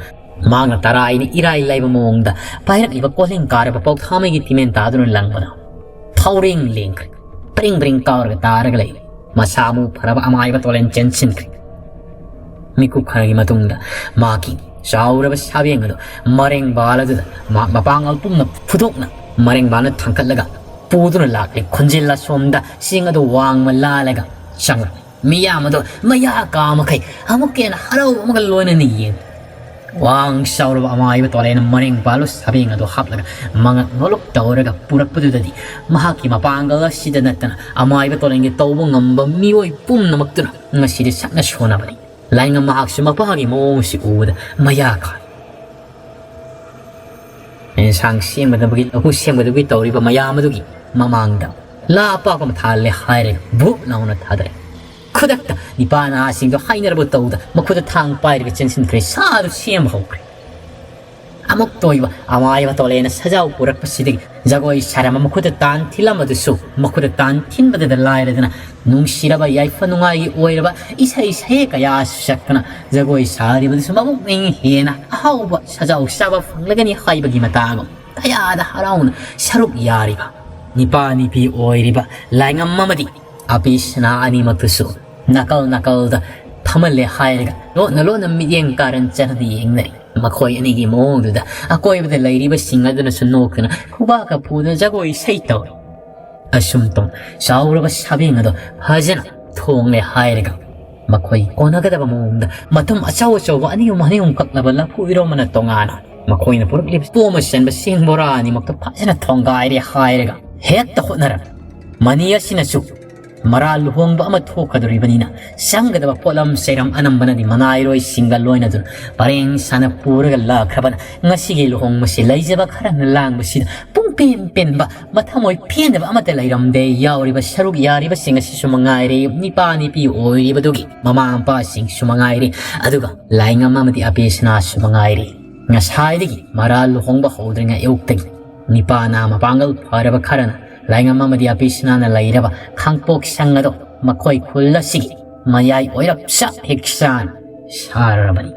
ꯃꯍꯥꯛꯅ ꯇꯔꯥꯏꯅ ꯏꯔꯥꯏ ꯂꯥꯏꯕ ꯃꯑꯣꯡꯗ ꯄꯥꯏꯔꯛꯂꯤꯕ ꯀꯣꯜꯍꯤꯡ ꯀꯥꯔꯕ ꯄꯥꯎꯊꯥꯃꯩꯒꯤ ꯇꯤꯃꯦꯟ ꯇꯥꯗꯨꯅ ꯂꯪꯕꯗ ꯐꯥꯎꯔꯦꯡ ꯂꯦꯡꯈ꯭ꯔꯦ꯫ ꯄ꯭ꯔꯤꯡ ꯄ꯭ꯔꯤꯡ ꯀꯥꯎꯔꯒ ꯇꯥꯔꯒ ꯂꯩ꯫ ꯃꯁꯥ ꯃꯎ ꯐꯔꯕ ꯑꯃꯥꯏꯕ ꯇꯣꯂꯦꯟ ꯆꯦꯟꯁꯤꯟꯈ꯭ꯔꯦ꯫ ꯃꯤꯀꯨꯞ ꯈꯔꯒꯤ ꯃꯇꯨꯡꯗ ꯃꯍꯥꯛꯀꯤ ꯆꯥꯎꯔꯕ ꯁꯥꯕꯦꯡ ꯑꯗꯨ ꯃꯔꯦꯡꯕꯥꯜ ꯑꯗꯨꯗ ꯃꯍꯥꯛ ꯃꯄꯥꯡꯒꯜ ꯄꯨꯝꯅ ꯐꯨꯗꯣꯛꯅ ꯃꯔꯦꯡꯕꯥꯜꯅ ꯊꯥꯡꯒꯠꯂꯒ ꯄꯨꯗꯨꯅ ꯂꯥꯛꯂꯤ꯫ ꯈꯣꯟꯖꯦꯜ ꯑꯁꯣꯝꯗ ꯆꯤꯡ ꯑꯗꯨ ꯋꯥꯡꯃ ꯂꯥꯜꯂꯒ ꯆꯪꯂꯛꯂꯤ꯫ ꯃꯤꯌꯥꯝ ꯑꯗꯨ ꯃꯌꯥ ꯀꯥ ꯃꯈꯩ ꯑꯃꯨꯛꯀ ꯍꯦꯟꯅ ꯍꯔꯥꯎꯕ ꯑꯃꯒ ꯂꯣꯏꯅꯅ ꯌꯦꯡꯂꯤ꯫ ꯋꯥꯡ ꯆꯥꯎꯔꯕ ꯑꯃꯥꯏꯕ ꯇꯣꯂꯦꯅ ꯃꯔꯦꯡꯕꯥꯜ ꯑꯗꯨ ꯁꯥꯕꯦꯡ ꯑꯗꯨ ꯍꯥꯞꯂꯒ ꯃꯉꯛ ꯅꯣꯂꯨꯛ ꯇꯧꯔꯒ ꯄꯨꯔꯛꯄꯗꯨꯗꯗꯤ ꯃꯍꯥꯛꯀꯤ ꯃꯄꯥꯡꯒꯜ ꯑꯁꯤꯗ ꯅꯠꯇꯅ ꯑꯃꯥꯏꯕ ꯇꯣꯂꯦꯟꯒꯤ ꯇꯧꯕ ꯉꯝꯕ ꯃꯤꯑꯣꯏ ꯄꯨꯝꯅꯃꯛꯇꯨꯅ ꯉꯁꯤꯗꯤ ꯁꯛꯅ ꯁꯣꯟꯅꯕꯅꯤ꯫ ꯂꯥꯏꯉꯝ ꯃꯍꯥꯛꯁꯨ ꯃꯄꯥꯒꯤ ꯃꯑꯣꯡꯁꯤ ꯎꯕꯗ ꯃꯌꯥ ꯀꯥꯏ꯫ ꯑꯦꯟꯁꯥꯡ ꯁꯦꯝꯒꯗꯕꯒꯤ, ꯂꯐꯨ ꯁꯦꯝꯒꯗꯕꯒꯤ ꯇꯧꯔꯤꯕ ꯃꯌꯥꯝ ꯑꯗꯨꯒꯤ ꯃꯃꯥꯡꯗ ꯂꯥ ꯑꯄꯥꯛꯄ ꯑꯃ ꯊꯥꯜꯂꯦ ꯍꯥꯏꯔꯒ ꯚꯨꯛ ꯂꯥꯎꯅ ꯊꯥꯗꯔꯦ꯫ ꯈꯨꯗꯛꯇ ꯅꯤꯄꯥ ꯅꯍꯥꯁꯤꯡꯗꯣ ꯍꯥꯏꯅꯔꯕ ꯇꯧꯗ ꯃꯈꯨꯠꯇ ꯊꯥꯡ ꯄꯥꯏꯔꯒ ꯆꯦꯟꯁꯤꯟꯈ꯭ꯔꯦ꯫ ꯁꯥꯗꯨ ꯁꯦꯝꯕ ꯍꯧꯈ꯭ꯔꯦ꯫ ꯑꯃꯨꯛꯇ ꯑꯣꯏꯕ ꯑꯃꯥꯏꯕ ꯇꯣꯂꯦꯅ ꯁꯖꯥꯎ ꯄꯨꯔꯛꯄꯁꯤꯗꯒꯤ ꯖꯒꯣꯏ ꯁꯥꯔꯝꯕ ꯃꯈꯨꯠꯇ ꯇꯥꯟ ꯊꯤꯜꯂꯝꯕꯗꯨꯁꯨ ꯃꯈꯨꯠꯇ ꯇꯥꯟ ꯊꯤꯟꯕꯗꯗ ꯂꯥꯏꯔꯗꯅ ꯅꯨꯡꯁꯤꯔꯕ ꯌꯥꯏꯐ ꯅꯨꯡꯉꯥꯏꯒꯤ ꯑꯣꯏꯔꯕ ꯏꯁꯩ ꯁꯌꯦꯛ ꯀꯌꯥ ꯁꯛꯇꯅ ꯖꯒꯣꯏ ꯁꯥꯔꯤꯕꯗꯨꯁꯨ ꯃꯄꯨꯛꯅꯤꯡ ꯍꯦꯟꯅ ꯑꯍꯥꯎꯕ ꯁꯖꯥꯎ ꯆꯥꯕ ꯐꯪꯂꯒꯅꯤ ꯍꯥꯏꯕꯒꯤ ꯃꯇꯥꯒꯨꯝ ꯀꯌꯥꯗ ꯍꯔꯥꯎꯅ ꯁꯔꯨꯛ ꯌꯥꯔꯤꯕ ꯅꯤꯄꯥ ꯅꯤꯄꯤ ꯑꯣꯏꯔꯤꯕ ꯂꯥꯏꯉꯝ ꯑꯃꯗꯤ ꯑꯄꯤꯁꯅꯥ ꯑꯅꯤꯃꯛꯇꯨꯁꯨ ꯅꯥꯀꯜ ꯅꯥꯀꯜꯗ ꯐꯝꯍꯜꯂꯦ ꯍꯥꯏꯔꯒ ꯂꯣꯟꯅ ꯂꯣꯟꯅ ꯃꯤꯠꯌꯦꯡ ꯀꯥꯔꯟ ꯆꯠꯅꯗꯤ ꯌꯦꯡꯅꯔꯤ꯫ ꯃꯈꯣꯏ ꯑꯅꯤꯒꯤ ꯃꯑꯣꯡꯗꯨꯗ ꯑꯀꯣꯏꯕꯗ ꯂꯩꯔꯤꯕꯁꯤꯡ ꯑꯗꯨꯅꯁꯨ ꯅꯣꯛꯇꯨꯅ ꯈꯨꯕꯥꯛꯀ ꯐꯨꯗꯨꯅ ꯖꯒꯣꯏ ꯏꯁꯩ ꯇꯧꯔꯤ꯫ ꯑꯁꯨꯝꯇꯧ ꯆꯥꯎꯔꯕ ꯁꯥꯕꯦꯡ ꯑꯗꯣ ꯐꯖꯅ ꯊꯣꯡꯂꯦ ꯍꯥꯏꯔꯒ ꯃꯈꯣꯏ ꯀꯣꯟꯅꯒꯗꯕ ꯃꯑꯣꯡꯗ ꯃꯇꯨꯝ ꯑꯆꯧ ꯑꯆꯧꯕ ꯑꯅꯤ ꯑꯍꯨꯝ ꯑꯅꯤ ꯑꯍꯨꯝ ꯀꯛꯂꯕ ꯂꯐꯨ ꯏꯔꯣꯝꯕꯅ ꯇꯣꯉꯥꯟꯅ ꯃꯈꯣꯏꯅ ꯄꯨꯔꯛꯂꯤꯕ ꯄꯣꯝ ꯑꯃ ꯆꯟꯕ ꯆꯦꯡ ꯕꯣꯔꯥ ꯑꯅꯤꯃꯛꯇ ꯐꯖꯅ ꯊꯣꯡꯒꯥꯏꯔꯦ ꯍꯥꯏꯔꯒ ꯍꯦꯛꯇ ꯍꯣꯠꯅꯔꯝꯃꯤ꯫ ꯃꯅꯤ ꯑꯁꯤꯅꯁꯨ ꯃꯔꯥ ꯂꯨꯍꯣꯡꯕ ꯑꯃ ꯊꯣꯛꯀꯗꯧꯔꯤꯕꯅꯤꯅ ꯆꯪꯒꯗꯕ ꯄꯣꯠꯂꯝ ꯆꯩꯔꯝ ꯑꯅꯝꯕꯅꯗꯤ ꯃꯅꯥꯏꯔꯣꯏꯁꯤꯡꯒ ꯂꯣꯏꯅꯗꯨꯅ ꯄꯔꯦꯡ ꯁꯥꯅ ꯄꯨꯔꯒ ꯂꯥꯛꯈ꯭ꯔꯕꯅ ꯉꯁꯤꯒꯤ ꯂꯨꯍꯣꯡꯕꯁꯤ ꯂꯩꯖꯕ ꯈꯔꯅ ꯂꯥꯡꯕꯁꯤꯗ ꯄꯨꯡ ꯄꯦꯟ ꯄꯦꯟꯕ ꯃꯊꯃꯣꯏ ꯄꯦꯟꯗꯕ ꯑꯃꯠꯇ ꯂꯩꯔꯝꯗꯦ꯫ ꯌꯥꯎꯔꯤꯕ ꯁꯔꯨꯛ ꯌꯥꯔꯤꯕꯁꯤꯡ ꯑꯁꯤꯁꯨ ꯃꯉꯥꯏꯔꯦ, ꯅꯤꯄꯥ ꯅꯤꯄꯤ ꯑꯣꯏꯔꯤꯕꯗꯨꯒꯤ ꯃꯃꯥ ꯃꯄꯥꯁꯤꯡꯁꯨ ꯃꯉꯥꯏꯔꯦ, ꯑꯗꯨꯒ ꯂꯥꯏꯉꯝ ꯑꯃꯗꯤ ꯑꯄꯦꯁꯅꯥꯁꯨ ꯃꯉꯥꯏꯔꯦ꯫ ꯉꯁꯥꯏꯗꯒꯤ ꯃꯔꯥ ꯂꯨꯍꯣꯡꯕ ꯍꯧꯗ꯭ꯔꯤꯉꯩ ꯑꯌꯨꯛꯇꯒꯤ ꯅꯤꯄꯥꯅ ꯃꯄꯥꯡꯒꯜ ꯐꯔꯕ ꯈꯔꯅ ꯂꯥꯏꯉꯝ ꯑꯃꯗꯤ ꯑꯄꯦꯁꯅꯥꯅ ꯂꯩꯔꯕ ꯈꯥꯡꯄꯣꯛ ꯁꯪ ꯑꯗꯣ ꯃꯈꯣꯏ ꯈꯨꯜ ꯑꯁꯤꯒꯤ ꯃꯌꯥꯏ ꯑꯣꯏꯔꯞ ꯆꯞ ꯍꯦꯛ ꯆꯥꯅ ꯁꯥꯔꯕꯅꯤ꯫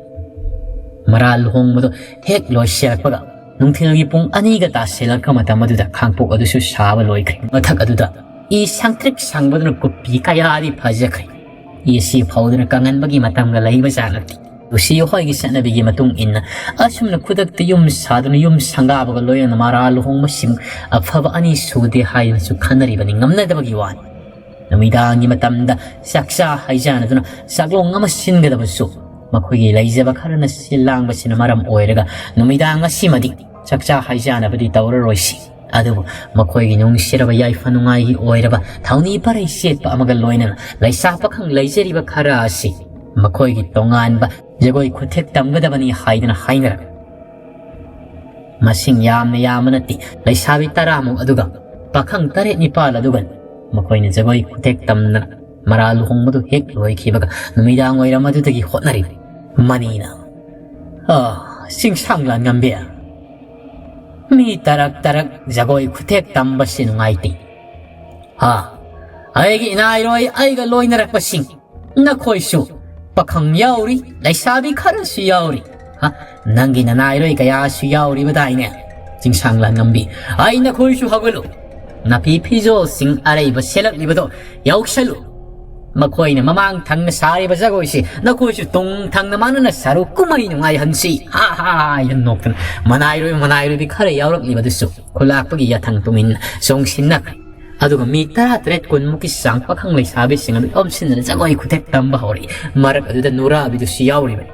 ꯃꯔꯥ ꯂꯨꯍꯣꯡꯕꯗꯣ ꯍꯦꯛ ꯂꯣꯏꯁꯤꯜꯂꯛꯄꯒ ꯅꯨꯡꯊꯤꯜꯒꯤ ꯄꯨꯡ ꯑꯅꯤꯒ ꯇꯥꯁꯤꯜꯂꯛꯄ ꯃꯇꯝ ꯑꯗꯨꯗ ꯈꯥꯡꯄꯣꯛ ꯑꯗꯨꯁꯨ ꯁꯥꯕ ꯂꯣꯏꯈ꯭ꯔꯦ꯫ ꯃꯊꯛ ꯑꯗꯨꯗ ꯏ ꯁꯪꯇ꯭ꯔꯤꯛ ꯁꯪꯕꯗꯨꯅ ꯀꯨꯞꯄꯤ ꯀꯌꯥꯗꯤ ꯐꯖꯈ꯭ꯔꯦ꯫ ꯏ ꯑꯁꯤ ꯐꯧꯗꯨꯅ ꯀꯪꯍꯟꯕꯒꯤ ꯃꯇꯝꯒ ꯂꯩꯕ ꯖꯥꯠ ꯅꯠꯇꯦ꯫ ꯂꯨꯁꯤ ꯍꯣꯏꯒꯤ ꯆꯠꯅꯕꯤꯒꯤ ꯃꯇꯨꯡ ꯏꯟꯅ ꯑꯁꯨꯝꯅ ꯈꯨꯗꯛꯇ ꯌꯨꯝ ꯁꯥꯗꯨꯅ ꯌꯨꯝ ꯁꯪꯒꯥꯕꯒ ꯂꯣꯏꯅꯅ ꯃꯔꯥ ꯂꯨꯍꯣꯡꯕꯁꯤꯡ ꯑꯐꯕ ꯑꯅꯤ ꯁꯨꯗꯦ ꯍꯥꯏꯗꯨꯅꯁꯨ ꯈꯟꯅꯔꯤꯕꯅꯤ, ꯉꯝꯅꯗꯕꯒꯤ ꯋꯥꯅꯤ꯫ ꯅꯨꯃꯤꯗꯥꯡꯒꯤ ꯃꯇꯝꯗ ꯆꯥꯛꯆꯥ ꯍꯩꯖꯥꯟꯅꯗꯨꯅ ꯆꯥꯛꯂꯣꯡ ꯑꯃ ꯁꯤꯟꯒꯗꯕꯁꯨ ꯃꯈꯣꯏꯒꯤ ꯂꯩꯖꯕ ꯈꯔꯅ ꯁꯤꯜ ꯂꯥꯡꯕꯁꯤꯅ ꯃꯔꯝ ꯑꯣꯏꯔꯒ ꯅꯨꯃꯤꯗꯥꯡ ꯑꯁꯤꯃꯗꯤ ꯆꯥꯛꯆꯥ ꯍꯩꯖꯥꯟꯅꯕꯗꯤ ꯇꯧꯔꯔꯣꯏꯁꯤ꯫ ꯑꯗꯨꯕꯨ ꯃꯈꯣꯏꯒꯤ ꯅꯨꯡꯁꯤꯔꯕ ꯌꯥꯏꯐ ꯅꯨꯡꯉꯥꯏꯒꯤ ꯑꯣꯏꯔꯕ ꯊꯧꯅꯤ ꯄꯔꯩ ꯁꯦꯠꯄ ꯑꯃꯒ ꯂꯣꯏꯅꯅ ꯂꯩꯁꯥ ꯄꯥꯈꯪ ꯂꯩꯖꯔꯤꯕ ꯈꯔ ꯑꯁꯤ ꯃꯈꯣꯏꯒꯤ ꯇꯣꯉꯥꯟꯕ ꯖꯒꯣꯏ ꯈꯨꯊꯦꯛ ꯇꯝꯒꯗꯕꯅꯤ ꯍꯥꯏꯗꯨꯅ ꯍꯥꯏꯅꯔꯝꯃꯤ꯫ ꯃꯁꯤꯡ ꯌꯥꯝꯅ ꯌꯥꯝꯕ ꯅꯠꯇꯦ, ꯂꯩꯁꯥꯕꯤ ꯇꯔꯥꯃꯨꯛ ꯑꯗꯨꯒ ꯄꯥꯈꯪ ꯇꯔꯦꯠ ꯅꯤꯄꯥꯜ ꯑꯗꯨꯒ ꯃꯈꯣꯏꯅ ꯖꯒꯣꯏ ꯈꯨꯊꯦꯛ ꯇꯝꯗꯅ ꯃꯔꯥ ꯂꯨꯍꯣꯡꯕꯗꯨ ꯍꯦꯛ ꯂꯣꯏꯈꯤꯕꯒ ꯅꯨꯃꯤꯗꯥꯡ ꯋꯥꯏꯔꯝ ꯑꯗꯨꯗꯒꯤ ꯍꯣꯠꯅꯔꯤ꯫ ꯃꯅꯤꯅ, "ꯑ, ꯆꯤꯡꯁꯥꯡ ꯂꯥꯟꯉꯝꯕꯤ, ꯃꯤ ꯇꯔꯛ ꯇꯔꯛ ꯖꯒꯣꯏ ꯈꯨꯊꯦꯛ ꯇꯝꯕꯁꯤ ꯅꯨꯡꯉꯥꯏꯇꯦ꯫ ꯍꯥ, ꯑꯩꯒꯤ ꯏꯅꯥꯏꯔꯣꯏ, ꯑꯩꯒ ꯂꯣꯏꯅꯔꯛꯄꯁꯤꯡ, ꯅꯈꯣꯏꯁꯨ ꯄꯥꯈꯪ ꯌꯥꯎꯔꯤ, ꯂꯩꯁꯥꯕꯤ ꯈꯔꯁꯨ ꯌꯥꯎꯔꯤ꯫ ꯍꯥ, ꯅꯪꯒꯤ ꯅꯅꯥꯏꯔꯣꯏ ꯀꯌꯥꯁꯨ ꯌꯥꯎꯔꯤꯕꯗꯥꯏꯅꯦ? ꯆꯤꯡꯁꯥꯡ ꯂꯥꯟꯉꯝꯕꯤ, ꯑꯩ ꯅꯈꯣꯏꯁꯨ ꯍꯧꯒꯠꯂꯨ꯫ ꯅꯥꯄꯤ ꯐꯤꯖꯣꯜꯁꯤꯡ ꯑꯔꯩꯕ ꯁꯦꯠꯂꯛꯂꯤꯕꯗꯣ ꯌꯥꯎꯁꯜꯂꯨ꯫ ꯃꯈꯣꯏꯅ ꯃꯃꯥꯡ ꯊꯪꯅ ꯁꯥꯔꯤꯕ ꯖꯒꯣꯏꯁꯤ ꯅꯈꯣꯏꯁꯨ ꯇꯨꯡ ꯊꯪꯅ ꯃꯥꯟꯅꯅ ꯁꯥꯔꯨ, ꯀꯨꯝꯍꯩ ꯅꯨꯡꯉꯥꯏꯍꯟꯁꯤ꯫ ꯍꯥ ꯍꯥ ꯍꯥ" ꯍꯥꯏꯅ ꯅꯣꯛꯇꯅ ꯃꯅꯥꯏꯔꯣꯏ ꯃꯅꯥꯏꯔꯣꯏꯕꯤ ꯈꯔ ꯌꯥꯎꯔꯛꯂꯤꯕꯗꯨꯁꯨ ꯈꯨꯂꯥꯛꯄꯒꯤ ꯌꯥꯊꯪ ꯇꯨꯡꯏꯟꯅ ꯆꯣꯡꯁꯤꯟꯅꯈ꯭ꯔꯦ꯫ ꯑꯗꯨꯒ ꯃꯤ ꯇꯔꯥ ꯇꯔꯦꯠ ꯀꯨꯟꯃꯨꯛꯀꯤ ꯆꯥꯡ ꯄꯥꯈꯪ ꯂꯩꯁꯥꯕꯤꯁꯤꯡ ꯑꯗꯨ ꯑꯣꯝꯁꯤꯟꯗꯨꯅ ꯖꯒꯣꯏ ꯈꯨꯊꯦꯛ ꯇꯝꯕ ꯍꯧꯔꯛꯏ꯫ ꯃꯔꯛ ꯑꯗꯨꯗ ꯅꯨꯔꯥꯕꯤꯗꯨꯁꯨ ꯌꯥꯎꯔꯤꯕꯅꯤ꯫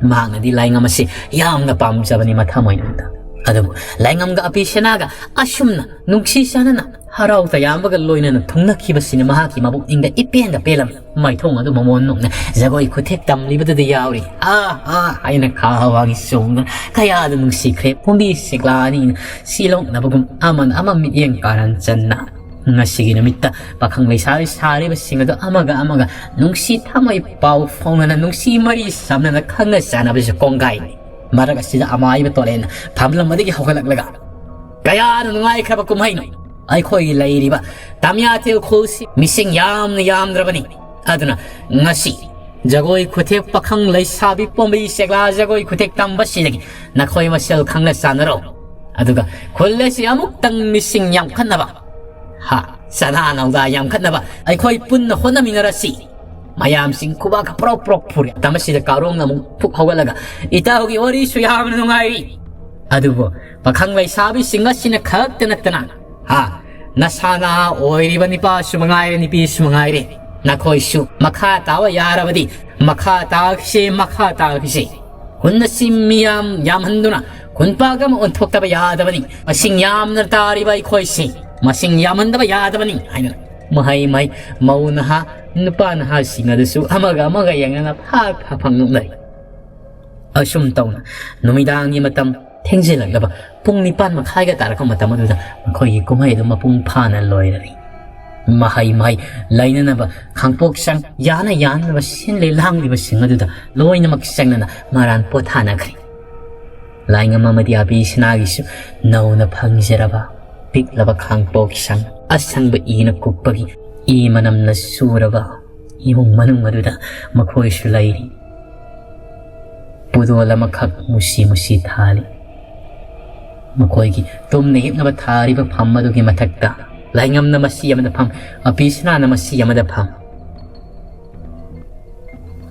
ꯃꯍꯥꯛꯅꯗꯤ ꯂꯥꯏꯉꯝ ꯑꯁꯤ ꯌꯥꯝꯅ ꯄꯥꯝꯖꯕꯅꯤ ꯃꯊꯃꯣꯏꯅꯨꯡꯗ꯫ ꯑꯗꯨꯕꯨ ꯂꯥꯏꯉꯝꯒ ꯑꯄꯤ ꯁꯅꯥꯒ ꯑꯁꯨꯝꯅ ꯅꯨꯡꯁꯤ ꯆꯥꯟꯅꯅ ꯍꯔꯥꯎ ꯇꯌꯥꯝꯕꯒ ꯂꯣꯏꯅꯅ ꯊꯨꯡꯅꯈꯤꯕꯁꯤꯅ ꯃꯍꯥꯛꯀꯤ ꯃꯕꯨꯛꯅꯤꯡꯗ ꯏꯄꯦꯟꯗ ꯄꯦꯜꯂꯝꯃꯤ꯫ ꯃꯥꯏꯊꯣꯡ ꯑꯗꯨ ꯃꯃꯣꯟ ꯅꯣꯛꯅ ꯖꯒꯣꯏ ꯈꯨꯊꯦꯛ ꯇꯝꯂꯤꯕꯗꯨꯗ ꯌꯥꯎꯔꯤ꯫ "ꯑꯥ, ꯑꯥ" ꯍꯥꯏꯅ ꯈꯥ ꯍꯋꯥꯒꯤ ꯆꯣꯡꯗꯨꯅ ꯀꯌꯥꯗ ꯅꯨꯡꯁꯤꯈ꯭ꯔꯦ꯫ ꯐꯨꯝꯕꯤ ꯁꯤꯛꯂꯥ ꯑꯅꯤꯅ ꯁꯤꯂꯣꯡꯅꯕꯒꯨꯝ ꯑꯃꯅ ꯑꯃ ꯃꯤꯠꯌꯦꯡ ꯀꯥꯔꯟ ꯆꯟꯅ ꯉꯁꯤꯒꯤ ꯅꯨꯃꯤꯠꯇ ꯄꯥꯈꯪ ꯂꯩꯁꯥꯕꯤ ꯁꯥꯔꯤꯕꯁꯤꯡ ꯑꯗꯨ ꯑꯃꯒ ꯑꯃꯒ ꯅꯨꯡꯁꯤ ꯊꯃꯣꯏ ꯄꯥꯎ ꯐꯥꯎꯅꯅ ꯅꯨꯡꯁꯤ ꯃꯔꯤ ꯁꯝꯅꯅ ꯈꯪꯅ ꯆꯥꯟꯅꯕꯁꯨ ꯀꯣꯡꯒꯥꯏꯅꯤ꯫ ꯃꯔꯛ ꯑꯁꯤꯗ ꯑꯃꯥꯏꯕ ꯇꯣꯂꯦꯟꯅ ꯐꯝꯂꯝ ꯑꯗꯒꯤ ꯍꯧꯒꯠꯂꯛꯂꯒ, "ꯀꯌꯥꯅ ꯅꯨꯡꯉꯥꯏꯈ꯭ꯔꯕ ꯀꯨꯝꯍꯩꯅꯣ! ꯑꯩꯈꯣꯏꯒꯤ ꯂꯩꯔꯤꯕ ꯇꯥꯃꯤꯌꯥꯊꯦꯜ ꯈꯨꯜꯁꯤ ꯃꯤꯁꯤꯡ ꯌꯥꯝꯅ ꯌꯥꯝꯗ꯭ꯔꯕꯅꯤ꯫ ꯑꯗꯨꯅ ꯉꯁꯤ ꯖꯒꯣꯏ ꯈꯨꯊꯦꯛ ꯄꯥꯈꯪ ꯂꯩꯁꯥꯕꯤ ꯄꯣꯝꯕꯤ ꯁꯦꯛꯂꯥ ꯖꯒꯣꯏ ꯈꯨꯊꯦꯛ ꯇꯝꯕꯁꯤꯗꯒꯤ ꯅꯈꯣꯏ ꯃꯁꯦꯜ ꯈꯪꯅ ꯆꯥꯟꯅꯔꯣ꯫ ꯑꯗꯨꯒ ꯈꯨꯜ ꯑꯁꯤ ꯑꯃꯨꯛꯇꯪ ꯃꯤꯁꯤꯡ ꯌꯥꯝꯈꯠꯅꯕ, ꯍꯥ, ꯆꯅꯥ ꯅꯧꯗꯥ ꯌꯥꯝꯈꯠꯅꯕ ꯑꯩꯈꯣꯏ ꯄꯨꯟꯅ ꯍꯣꯠꯅꯃꯤꯟꯅꯔꯁꯤ꯫" ꯃꯌꯥꯝꯁꯤꯡ ꯈꯨꯕꯥꯛꯀ ꯄ꯭ꯔꯣꯛ ꯄ꯭ꯔꯣꯛ ꯐꯨꯔꯦ꯫ ꯃꯇꯝ ꯑꯁꯤꯗ ꯀꯥꯔꯣꯡꯅ ꯑꯃꯨꯛ ꯐꯨꯛ ꯍꯧꯒꯠꯂꯒ, "ꯏꯇꯥꯎꯒꯤ ꯋꯥꯔꯤꯁꯨ ꯌꯥꯝꯅ ꯅꯨꯡꯉꯥꯏꯔꯤ꯫ ꯑꯗꯨꯕꯨ ꯄꯥꯈꯪ ꯂꯩꯁꯥꯕꯤꯁꯤꯡ ꯑꯁꯤꯅ ꯈꯛꯇ ꯅꯠꯇꯅ, ꯍꯥ, ꯅꯁꯥ ꯅꯍꯥ ꯑꯣꯏꯔꯤꯕ ꯅꯤꯄꯥꯁꯨ ꯃꯉꯥꯏꯔꯦ, ꯅꯨꯄꯤꯁꯨ ꯃꯉꯥꯏꯔꯦ, ꯅꯈꯣꯏꯁꯨ ꯃꯈꯥ ꯇꯥꯕ ꯌꯥꯔꯕꯗꯤ ꯃꯈꯥ ꯇꯥꯈꯤꯁꯦ, ꯃꯈꯥ ꯇꯥꯈꯤꯁꯦ꯫ ꯈꯨꯟ ꯑꯁꯤ ꯃꯤꯌꯥꯝ ꯌꯥꯝꯍꯟꯗꯨꯅ ꯈꯨꯟꯄꯥꯛ ꯑꯃ ꯑꯣꯟꯊꯣꯛꯇꯕ ꯌꯥꯗꯕꯅꯤ꯫ ꯃꯁꯤꯡ ꯌꯥꯝꯅ ꯇꯥꯔꯤꯕ ꯑꯩꯈꯣꯏꯁꯤ ꯃꯁꯤꯡ ꯌꯥꯝꯍꯟꯗꯕ ꯌꯥꯗꯕꯅꯤ" ꯍꯥꯏꯅ ꯃꯍꯩ ꯃꯍꯩ, ꯃꯧ ꯅꯍꯥ, ꯅꯨꯄꯥ ꯅꯍꯥꯁꯤꯡ ꯑꯗꯨꯁꯨ ꯑꯃꯒ ꯑꯃꯒ ꯌꯦꯡꯅꯅ ꯐꯥꯛ ꯐꯥꯛ ꯐꯥꯛ ꯅꯣꯛꯅꯔꯤ꯫ ꯑꯁꯨꯝ ꯇꯧꯅ ꯅꯨꯃꯤꯗꯥꯡꯒꯤ ꯃꯇꯝ ꯊꯦꯡꯖꯤꯜꯂꯛꯂꯕ ꯄꯨꯡ ꯅꯤꯄꯥꯟ ꯃꯈꯥꯏꯒ ꯇꯥꯔꯛꯄ ꯃꯇꯝ ꯑꯗꯨꯗ ꯃꯈꯣꯏꯒꯤ ꯀꯨꯝꯍꯩ ꯑꯗꯨ ꯃꯄꯨꯡ ꯐꯥꯅ ꯂꯣꯏꯔꯔꯤ꯫ ꯃꯍꯩ ꯃꯍꯩ ꯂꯩꯅꯅꯕ ꯈꯥꯡꯄꯣꯛꯁꯪ ꯌꯥꯅ ꯌꯥꯅꯅꯕ ꯁꯤꯟꯂꯤ ꯂꯥꯡꯂꯤꯕꯁꯤꯡ ꯑꯗꯨꯗ ꯂꯣꯏꯅꯃꯛ ꯆꯪꯅꯅ ꯃꯔꯥꯟ ꯄꯣꯊꯥꯅꯈ꯭ꯔꯤ꯫ ꯂꯥꯏꯉꯝ ꯑꯃꯗꯤ ꯑꯕꯤꯁꯅꯥꯒꯤꯁꯨ ꯅꯧꯅ ꯐꯪꯖꯔꯕ ꯄꯤꯛꯂꯕ ꯈꯥꯡꯄꯣꯛꯁꯪ ꯑꯁꯪꯕ ꯏꯅ ꯀꯨꯞꯄꯒꯤ ꯏ ꯃꯅꯝꯅ ꯁꯨꯔꯕ ꯏꯃꯨꯡ ꯃꯅꯨꯡ ꯑꯗꯨꯗ ꯃꯈꯣꯏꯁꯨ ꯂꯩꯔꯤ꯫ ꯄꯨꯗꯣꯜ ꯑꯃꯈꯛ ꯃꯨꯁꯤ ꯃꯨꯁꯤ ꯊꯥꯜꯂꯤ꯫ ꯃꯈꯣꯏꯒꯤ ꯇꯨꯝꯅ ꯍꯤꯞꯅꯕ ꯊꯥꯔꯤꯕ ꯐꯝ ꯑꯗꯨꯒꯤ ꯃꯊꯛꯇ ꯂꯥꯏꯉꯝꯅ ꯃꯁꯤ ꯑꯃꯗ ꯐꯝ, ꯑꯕꯤꯁꯅꯥꯅ ꯃꯁꯤ ꯑꯃꯗ ꯐꯝ꯫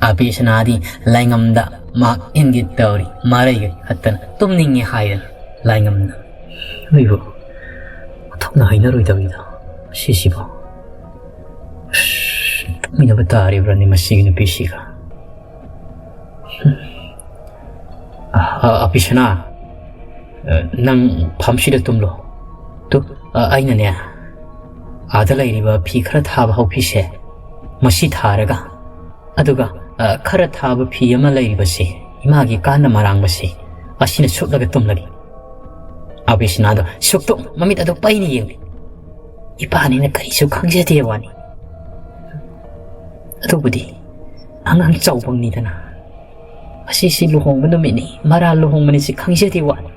ꯑꯕꯤꯁꯅꯥꯗꯤ ꯂꯥꯏꯉꯝꯗ ꯃꯍꯥꯛ ꯏꯟꯒꯦ ꯇꯧꯔꯤ, ꯃꯔꯩꯒ ꯈꯠꯇꯅ ꯇꯨꯝꯅꯤꯡꯉꯦ ꯍꯥꯏꯗꯅ ꯂꯥꯏꯉꯝꯅ꯫ ꯑꯩꯕꯨ ꯃꯊꯧꯅ ꯍꯩꯅꯔꯣꯏꯗꯧꯔꯤꯗ ꯁꯤꯁꯤꯕꯨ꯫ ꯑꯁ, ꯇꯨꯝꯃꯤꯟꯅꯕ ꯇꯥꯔꯤꯕ꯭ꯔꯅꯦ ꯃꯁꯤꯒꯤ ꯅꯨꯄꯤꯁꯤꯒ? ꯑ, ꯑ, ꯑꯕꯤꯁꯅꯥ, ꯑ, ꯅꯪ ꯐꯝꯁꯤꯗ ꯇꯨꯝꯂꯣ꯫ ꯇꯨ, ꯑ, ꯑꯩꯅꯅꯦ, ꯑꯥꯗ ꯂꯩꯔꯤꯕ ꯐꯤ ꯈꯔ ꯊꯥꯕ ꯍꯧꯐꯤꯁꯦ ꯃꯁꯤ ꯊꯥꯔꯒ, ꯑꯗꯨꯒ, ꯑ, ꯈꯔ ꯊꯥꯕ ꯐꯤ ꯑꯃ ꯂꯩꯔꯤꯕꯁꯦ, ꯏꯃꯥꯒꯤ ꯀꯥꯟꯅ ꯃꯔꯥꯡꯕꯁꯦ, ꯑꯁꯤꯅ ꯁꯨꯞꯂꯒ ꯇꯨꯝꯂꯒꯦ꯫ ꯑꯕꯤꯁꯅꯥꯗꯣ ꯁꯨꯛꯇꯣꯛ ꯃꯃꯤꯠ ꯑꯗꯨ ꯄꯩꯅ ꯌꯦꯡꯂꯤ꯫ ꯏꯄꯥꯅꯤꯅ ꯀꯔꯤꯁꯨ ꯈꯪꯖꯗꯦ ꯋꯥꯅꯤ꯫ ꯑꯗꯨꯕꯨꯗꯤ ꯑꯉꯥꯡ ꯆꯥꯎꯕꯪꯅꯤꯗꯅ꯫ ꯑꯁꯤꯁꯤ ꯂꯨꯍꯣꯡꯕ ꯅꯨꯃꯤꯠꯅꯤ, ꯃꯔꯥ ꯂꯨꯍꯣꯡꯕꯅꯤ ꯁꯤ ꯈꯪꯖꯗꯦ ꯋꯥꯅꯤ꯫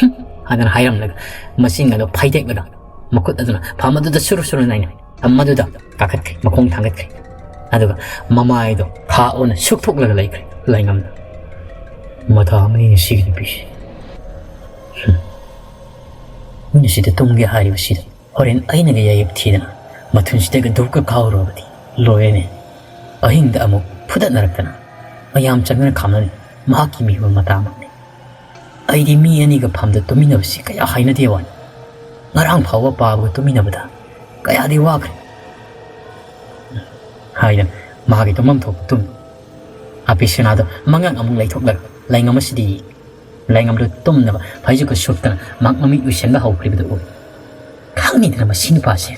ꯍꯨꯝ, ꯍꯥꯏꯗꯅ ꯍꯥꯏꯔꯝꯂꯒ ꯃꯁꯤꯡ ꯑꯗꯨ ꯐꯩꯗꯦꯛꯂꯒ ꯃꯈꯨꯠ ꯑꯗꯨꯅ ꯐꯝ ꯑꯗꯨꯗ ꯁꯨꯔꯨ ꯁꯨꯔꯨ ꯅꯥꯏꯅ ꯐꯝ ꯑꯗꯨꯗ ꯀꯥꯈꯠꯈ꯭ꯔꯦ, ꯃꯈꯣꯡ ꯊꯥꯡꯒꯠꯈ꯭ꯔꯦ꯫ ꯑꯗꯨꯒ ꯃꯃꯥꯏꯗꯣ ꯊꯥ ꯑꯣꯟꯅ ꯁꯨꯛꯊꯣꯛꯂꯒ ꯂꯩꯈ꯭ꯔꯦ ꯂꯥꯏꯉꯝꯅ꯫ ꯃꯊꯥ ꯑꯃꯅꯤ ꯁꯤꯒꯤ ꯅꯨꯄꯤꯁꯤ꯫ ꯍꯨꯝ꯫ ꯃꯤꯅ ꯁꯤꯗ ꯇꯨꯝꯒꯦ ꯍꯥꯏꯔꯤꯕꯁꯤꯗ ꯍꯣꯔꯦꯟ ꯑꯩꯅꯒ ꯌꯥꯌꯦꯞ ꯊꯤꯗꯅ ꯃꯊꯨꯟꯁꯤꯗꯒ ꯙꯨꯞꯀ ꯀꯥꯎꯔꯨꯔꯕꯗꯤ ꯂꯣꯏꯔꯦꯅꯦ꯫ ꯑꯍꯤꯡꯗ ꯑꯃꯨꯛ ꯐꯨꯗꯠꯅꯔꯛꯇꯅ ꯃꯌꯥꯝ ꯆꯪꯗꯅ ꯈꯥꯝꯅꯅꯤ꯫ ꯃꯍꯥꯛꯀꯤ ꯃꯤꯍꯨꯜ ꯃꯇꯥꯃꯛꯅꯤ꯫ ꯑꯩꯗꯤ ꯃꯤ ꯑꯅꯤꯒ ꯐꯝꯗ ꯇꯨꯝꯃꯤꯟꯅꯕꯁꯤ ꯀꯌꯥ ꯍꯩꯅꯗꯦ ꯋꯥꯅꯤ꯫ ꯉꯔꯥꯡ ꯐꯥꯎꯕ ꯄꯥꯕꯒ ꯇꯨꯝꯃꯤꯟꯅꯕꯗ ꯀꯌꯥꯗꯤ ꯋꯥꯈ꯭ꯔꯦ꯫ ꯍꯥꯏꯗꯅ ꯃꯍꯥꯛꯀꯤ ꯇꯨꯝꯐꯝ ꯊꯣꯛꯄ ꯇꯨꯝꯃꯤ꯫ ꯑꯕꯤꯁꯅꯥꯗꯣ ꯃꯉꯛ ꯑꯃꯨꯛ ꯂꯩꯊꯣꯛꯂꯒ ꯂꯥꯏꯉꯝ ꯑꯁꯤꯗꯤ ꯂꯥꯏꯉꯝꯗꯨ ꯇꯨꯝꯅꯕ ꯐꯩꯖꯨꯞꯀ ꯁꯨꯞꯇꯅ ꯃꯍꯥꯛ ꯃꯃꯤꯠ ꯎꯏꯁꯤꯟꯕ ꯍꯧꯈ꯭ꯔꯤꯕꯗꯨ ꯎꯏ꯫ ꯈꯪꯉꯤꯗꯅ ꯃꯁꯤ ꯅꯨꯄꯥꯁꯦ꯫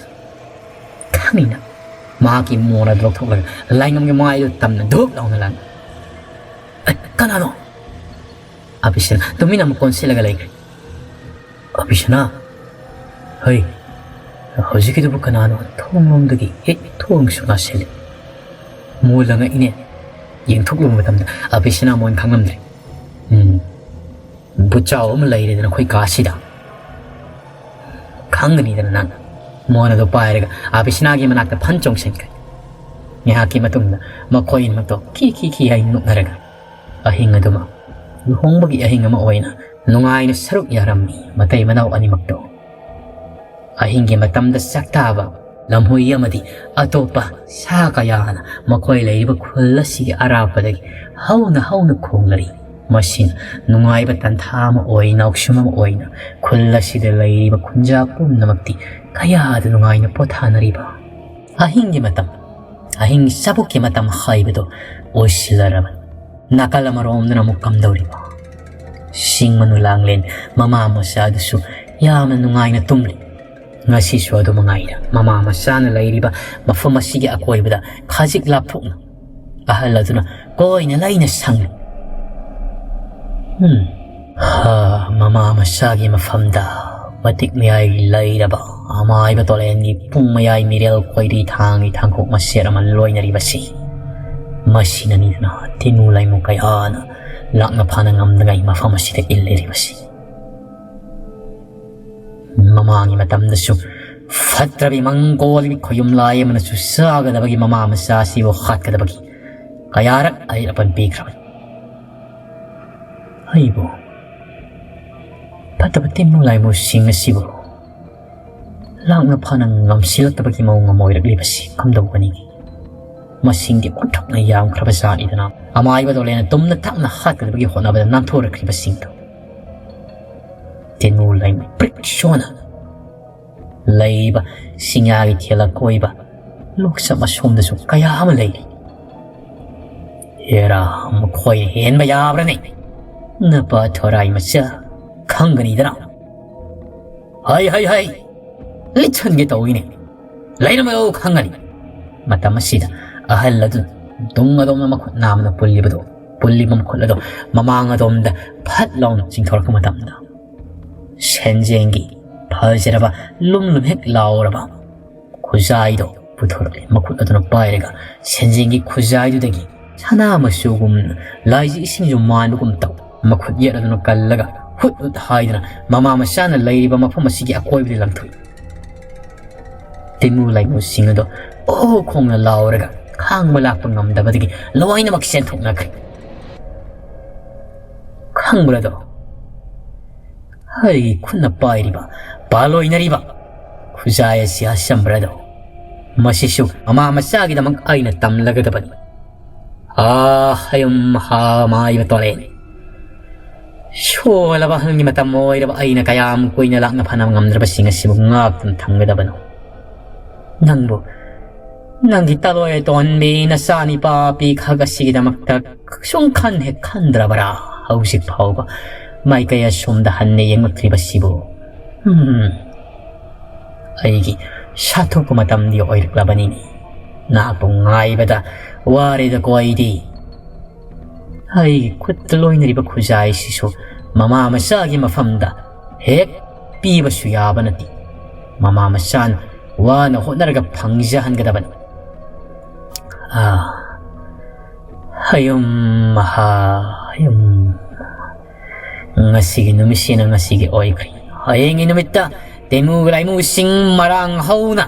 ꯈꯪꯉꯤꯅ꯫ ꯃꯍꯥꯛꯀꯤ ꯃꯣꯟ ꯑꯗꯨ ꯂꯧꯊꯣꯛꯂꯒ ꯂꯥꯏꯉꯝꯒꯤ ꯃꯥꯏꯗꯨ ꯇꯝꯅ ꯙꯨꯞ ꯂꯥꯎꯅ ꯂꯥꯛꯏ꯫ "ꯑꯦ, ꯀꯅꯥꯅꯣ?" ꯑꯕꯤꯁꯤꯅ ꯇꯨꯃꯤꯟꯅ ꯑꯃꯨꯛ ꯀꯣꯟꯁꯤꯜꯂꯒ ꯂꯩꯈ꯭ꯔꯦ꯫ "ꯑꯕꯤꯁꯅꯥ, ꯍꯩ, ꯍꯧꯖꯤꯛꯀꯤꯗꯨꯕꯨ ꯀꯅꯥꯅꯣ?" ꯊꯣꯡꯂꯣꯝꯗꯒꯤ ꯍꯦꯛ ꯊꯣꯡꯁꯨ ꯉꯥꯁꯤꯜꯂꯤ꯫ ꯃꯣꯜꯂ ꯉꯛꯏꯅꯦ꯫ ꯌꯦꯡꯊꯣꯛꯂꯨꯕ ꯃꯇꯝꯗ ꯑꯕꯤꯁꯅꯥ ꯃꯣꯟ ꯈꯪꯂꯝꯗ꯭ꯔꯦ꯫ "ꯎꯝ, ꯕꯨꯠꯆꯥꯎ ꯑꯃ ꯂꯩꯔꯦꯗꯅ ꯑꯩꯈꯣꯏ ꯀꯥꯁꯤꯗ꯫ ꯈꯪꯒꯅꯤꯗꯅ ꯅꯪ꯫" ꯃꯣꯟ ꯑꯗꯨ ꯄꯥꯏꯔꯒ ꯑꯕꯤꯁꯅꯥꯒꯤ ꯃꯅꯥꯛꯇ ꯐꯟ ꯆꯣꯡꯁꯤꯟꯈ꯭ꯔꯦ꯫ ꯉꯥꯏꯍꯥꯛꯀꯤ ꯃꯇꯨꯡꯗ ꯃꯈꯣꯏ ꯑꯅꯤꯃꯛꯇꯣ ꯈꯤ ꯈꯤ ꯈꯤ ꯍꯥꯏꯅ ꯅꯣꯛꯅꯔꯒ ꯑꯍꯤꯡ ꯑꯗꯨꯃꯛ ꯂꯨꯍꯣꯡꯕꯒꯤ ꯑꯍꯤꯡ ꯑꯃ ꯑꯣꯏꯅ ꯅꯨꯡꯉꯥꯏꯅ ꯁꯔꯨꯛ ꯌꯥꯔꯝꯃꯤ ꯃꯇꯩ ꯃꯅꯥꯎ ꯑꯅꯤꯃꯛꯇꯣ꯫ ꯑꯍꯤꯡꯒꯤ ꯃꯇꯝꯗ ꯆꯥꯛꯇꯥꯕ ꯂꯝꯍꯨꯏ ꯑꯃꯗꯤ ꯑꯇꯣꯞꯄ ꯁꯥ ꯀꯌꯥꯅ ꯃꯈꯣꯏ ꯂꯩꯔꯤꯕ ꯈꯨꯜ ꯑꯁꯤꯒꯤ ꯑꯔꯥꯞꯄꯗꯒꯤ ꯍꯧꯅ ꯍꯧꯅ ꯈꯣꯡꯂꯔꯤ꯫ ꯃꯁꯤꯅ ꯅꯨꯡꯉꯥꯏꯕ ꯇꯥꯟꯊꯥ ꯑꯃ ꯑꯣꯏ, ꯅꯥꯎꯁꯨꯝ ꯑꯃ ꯑꯣꯏꯅ ꯈꯨꯜ ꯑꯁꯤꯗ ꯂꯩꯔꯤꯕ ꯈꯨꯟꯖꯥ ꯄꯨꯝꯅꯃꯛꯇꯤ ꯀꯌꯥꯗ ꯅꯨꯡꯉꯥꯏꯅ ꯄꯣꯊꯥꯅꯔꯤꯕ꯫ ꯑꯍꯤꯡꯒꯤ ꯃꯇꯝ, ꯑꯍꯤꯡ ꯆꯥꯕꯨꯛꯀꯤ ꯃꯇꯝ ꯍꯥꯏꯕꯗꯨ ꯑꯣꯏꯁꯤꯜꯂꯔꯕꯅꯤ꯫ ꯅꯥꯀꯜ ꯑꯃꯔꯣꯝꯗꯅ ꯑꯃꯨꯛ ꯀꯝꯗꯧꯔꯤꯕ? ꯁꯤꯡ ꯃꯅꯨ ꯂꯥꯡꯂꯦꯟ ꯃꯃꯥ ꯃꯆꯥꯗꯨꯁꯨ ꯌꯥꯝꯅ ꯅꯨꯡꯉꯥꯏꯅ ꯇꯨꯝꯂꯤ꯫ ꯉꯁꯤꯁꯨ ꯑꯗꯨ ꯃꯉꯥꯏꯔꯦ, ꯃꯃꯥ ꯃꯆꯥꯅ ꯂꯩꯔꯤꯕ ꯃꯐꯝ ꯑꯁꯤꯒꯤ ꯑꯀꯣꯏꯕꯗ ꯈꯖꯤꯛ ꯂꯥꯞꯊꯣꯛꯅ ꯑꯍꯜ ꯑꯗꯨꯅ ꯀꯣꯏꯅ ꯂꯩꯅ ꯁꯪꯂꯤ꯫ ꯎꯝ, ꯍꯥ, ꯃꯃꯥ ꯃꯆꯥꯒꯤ ꯃꯐꯝꯗ ꯃꯇꯤꯛ ꯃꯌꯥꯏ ꯂꯩꯔꯕ ꯑꯃꯥꯏꯕ ꯇꯣꯂꯦꯟꯒꯤ ꯄꯨꯡ ꯃꯌꯥꯏ ꯃꯤꯔꯦꯜ ꯈꯣꯏꯔꯤ ꯊꯥꯡꯒꯤ ꯊꯥꯡꯈꯣꯛ ꯃꯁꯦꯠ ꯑꯃ ꯂꯣꯏꯅꯔꯤꯕꯁꯤ꯫ ꯃꯁꯤꯅꯅꯤꯗꯅ ꯇꯤꯅꯨ ꯂꯩꯃꯨ ꯀꯌꯥꯅ ꯂꯥꯛꯅ ꯐꯥꯅ ꯉꯝꯗꯉꯩ ꯃꯐꯝ ꯑꯁꯤꯗ ꯏꯜꯂꯤꯔꯤꯕꯁꯤ꯫ ꯃꯃꯥꯡꯒꯤ ꯃꯇꯝꯗꯁꯨ ꯐꯠꯇ꯭ꯔꯕꯤ ꯃꯪꯒꯣꯜꯒꯤ ꯈꯣꯌꯨꯝ ꯂꯥꯏ ꯑꯃꯅꯁꯨ ꯆꯥꯒꯗꯕꯒꯤ ꯃꯃꯥ ꯃꯆꯥ ꯑꯁꯤꯕꯨ ꯍꯥꯠꯀꯗꯕꯒꯤ ꯀꯌꯥꯔꯛ ꯑꯍꯤꯔ ꯑꯄꯟ ꯄꯤꯈ꯭ꯔꯕꯅꯤ꯫ ꯑꯩꯕꯨ ꯐꯠꯇꯕ ꯇꯤꯟꯃꯨ ꯂꯥꯏꯃꯨꯁꯤꯡ ꯑꯁꯤꯕꯨ ꯂꯥꯛꯅ ꯐꯅ ꯉꯝꯁꯤꯜꯂꯛꯇꯕꯒꯤ ꯃꯑꯣꯡ ꯑꯃ ꯑꯣꯏꯔꯛꯂꯤꯕꯁꯤ ꯀꯝꯗꯧꯒꯅꯤ? ꯃꯁꯤꯡꯗꯤ ꯑꯣꯟꯊꯣꯛꯅ ꯌꯥꯝꯈ꯭ꯔꯕ ꯖꯥꯠꯅꯤꯗꯅ꯫ ꯑꯃꯥꯏꯕ ꯗꯣꯂꯦꯅ ꯇꯨꯝꯅ ꯊꯛꯅ ꯍꯥꯠꯀꯗꯕꯒꯤ ꯍꯣꯠꯅꯕꯗ ꯅꯥꯟꯊꯣꯔꯛꯈ꯭ꯔꯤꯕꯁꯤꯡꯗꯨ꯫ ꯇꯦꯅꯨ ꯂꯩꯃ ꯄ꯭ꯔꯤꯛ ꯁꯣꯟꯅ ꯂꯩꯔꯤꯕ ꯁꯤꯡꯌꯥꯒꯤ ꯊꯦꯜ ꯑꯀꯣꯏꯕ ꯂꯣꯛꯁꯝ ꯑꯁꯣꯝꯗꯁꯨ ꯀꯌꯥ ꯑꯃ ꯂꯩꯔꯤ꯫ ꯍꯦꯔꯥ, ꯃꯈꯣꯏꯅ ꯍꯦꯟꯕ ꯌꯥꯕ꯭ꯔꯅꯦ? ꯅꯄꯥ ꯊꯣꯔꯥꯏ ꯃꯆꯥ, ꯈꯪꯒꯅꯤꯗꯅ꯫ ꯍꯩ, ꯍꯩ, ꯍꯩ! ꯂꯤꯠꯁꯟꯒꯦ ꯇꯧꯏꯅꯦ꯫ ꯂꯩꯔꯝꯃꯣ ꯈꯪꯒꯅꯤ꯫ ꯃꯇꯝ ꯑꯁꯤꯗ ꯑꯍꯜ ꯑꯗꯨꯅ ꯇꯨꯡ ꯑꯗꯣꯝꯗ ꯃꯈꯨꯠ ꯅꯥꯝꯃꯅ ꯄꯨꯜꯂꯤꯕꯗꯣ, ꯄꯨꯜꯂꯤꯕ ꯃꯈꯨꯠ ꯑꯗꯣ ꯃꯃꯥꯡ ꯑꯗꯣꯝꯗ ꯐꯠ ꯂꯥꯎꯅ ꯆꯤꯡꯊꯣꯔꯛꯄ ꯃꯇꯝꯗ, ꯁꯦꯟꯖꯦꯡꯒꯤ ꯐꯖꯔꯕ, ꯂꯨꯝ ꯂꯨꯝ ꯍꯦꯛ ꯂꯥꯎꯔꯕ ꯈꯨꯖꯥꯏꯗꯣ ꯄꯨꯊꯣꯔꯛꯂꯦ꯫ ꯃꯈꯨꯠ ꯑꯗꯨꯅ ꯄꯥꯏꯔꯒ ꯁꯦꯟꯖꯦꯡꯒꯤ ꯈꯨꯖꯥꯏꯗꯨꯗꯒꯤ ꯁꯅꯥ ꯃꯆꯨꯒꯨꯝ, ꯂꯥꯏꯖ ꯏꯁꯤꯡꯁꯨ ꯃꯥꯟꯕꯒꯨꯝ ꯇꯧ, ꯃꯈꯨꯠ ꯌꯦꯠ ꯑꯗꯨꯅ ꯀꯜꯂꯒ ꯍꯨꯠ ꯍꯨꯠ ꯍꯥꯏꯗꯨꯅ ꯃꯃꯥ ꯃꯆꯥꯅ ꯂꯩꯔꯤꯕ ꯃꯐꯝ ꯑꯁꯤꯒꯤ ꯑꯀꯣꯏꯕꯗ ꯂꯪꯊꯣꯛꯏ꯫ ꯇꯤꯃꯨ ꯂꯥꯏꯃꯨꯁꯤꯡ ꯑꯗꯣ ꯑꯣ ꯈꯣꯡꯅ ꯂꯥꯎꯔꯒ ꯈꯥꯡꯕ ꯂꯥꯛꯄ ꯉꯝꯗꯕꯗꯒꯤ ꯂꯣꯏꯅꯃꯛ ꯆꯦꯟꯊꯣꯛꯅꯈ꯭ꯔꯦ꯫ ꯈꯪꯕ꯭ꯔꯥꯗꯣ? ꯑꯩꯒꯤ ꯈꯨꯠꯅ ꯄꯥꯏꯔꯤꯕ, ꯄꯥꯂꯣꯏꯅꯔꯤꯕ ꯈꯨꯖꯥꯏ ꯑꯁꯤ ꯑꯆꯝꯕ꯭ꯔꯥꯗꯣ? ꯃꯁꯤꯁꯨ ꯃꯃꯥ ꯃꯆꯥꯒꯤꯗꯃꯛ ꯑꯩꯅ ꯇꯝꯂꯒꯗꯕꯅꯤ꯫ ꯑꯥ, ꯍꯌꯨꯝ ꯍꯥ ꯃꯥꯏꯕ ꯇꯣꯔꯦꯟ꯫ ꯁꯣꯜꯂꯕ ꯑꯍꯜꯒꯤ ꯃꯇꯝ ꯑꯣꯏꯔꯕ ꯑꯩꯅ ꯀꯌꯥꯝ ꯀꯨꯏꯅ ꯂꯥꯛꯅ ꯐꯅꯕ ꯉꯝꯗ꯭ꯔꯕꯁꯤꯡ ꯑꯁꯤꯕꯨ ꯉꯥꯛꯇꯨꯅ ꯊꯝꯒꯗꯕꯅꯣ? ꯅꯪꯕꯨ, ꯅꯪꯒꯤ ꯇꯂꯣꯏ ꯇꯣꯟꯕꯤ ꯅꯆꯥꯅꯤꯄꯥ ꯄꯤꯈꯛ ꯑꯁꯤꯒꯤꯗꯃꯛꯇ ꯁꯨꯝ ꯈꯟ ꯍꯦꯛ ꯈꯟꯗ꯭ꯔꯕꯔꯥ? ꯍꯧꯖꯤꯛ ꯐꯥꯎꯕ ꯃꯥꯏꯀꯩ ꯑꯁꯣꯝꯗ ꯍꯟꯅ ꯌꯦꯡꯂꯛꯇ꯭ꯔꯤꯕꯁꯤꯕꯨ? ꯎꯝ, ꯑꯩꯒꯤ ꯁꯥꯊꯣꯛꯄ ꯃꯇꯝꯗꯤ ꯑꯣꯏꯔꯛꯂꯕꯅꯤꯅꯦ꯫ ꯅꯍꯥꯛꯄꯨ ꯉꯥꯏꯕꯗ ꯋꯥꯔꯦꯗꯀꯣ ꯑꯩꯗꯤ꯫ ꯑꯩꯒꯤ ꯈꯨꯠꯇ ꯂꯣꯏꯅꯔꯤꯕ ꯈꯨꯖꯥꯏꯁꯤꯁꯨ ꯃꯃꯥ ꯃꯆꯥꯒꯤ ꯃꯐꯝꯗ ꯍꯦꯛ ꯄꯤꯕꯁꯨ ꯌꯥꯕ ꯅꯠꯇꯦ꯫ ꯃꯃꯥ ꯃꯆꯥꯅ ꯋꯥꯅ ꯍꯣꯠꯅꯔꯒ ꯐꯪꯖꯍꯟꯒꯗꯕꯅꯤ꯫ ꯑꯥ, ꯍꯌꯨꯝ, ꯑꯍꯥ, ꯍꯌꯨꯝ꯫ ꯉꯁꯤꯒꯤ ꯅꯨꯃꯤꯠꯁꯤꯅ ꯉꯁꯤꯒꯤ ꯑꯣꯏꯈ꯭ꯔꯦ꯫ ꯍꯌꯦꯡꯒꯤ ꯅꯨꯃꯤꯠꯇ ꯇꯦꯃꯨ ꯂꯥꯏꯃꯨꯁꯤꯡ ꯃꯔꯥꯡ ꯍꯧꯅ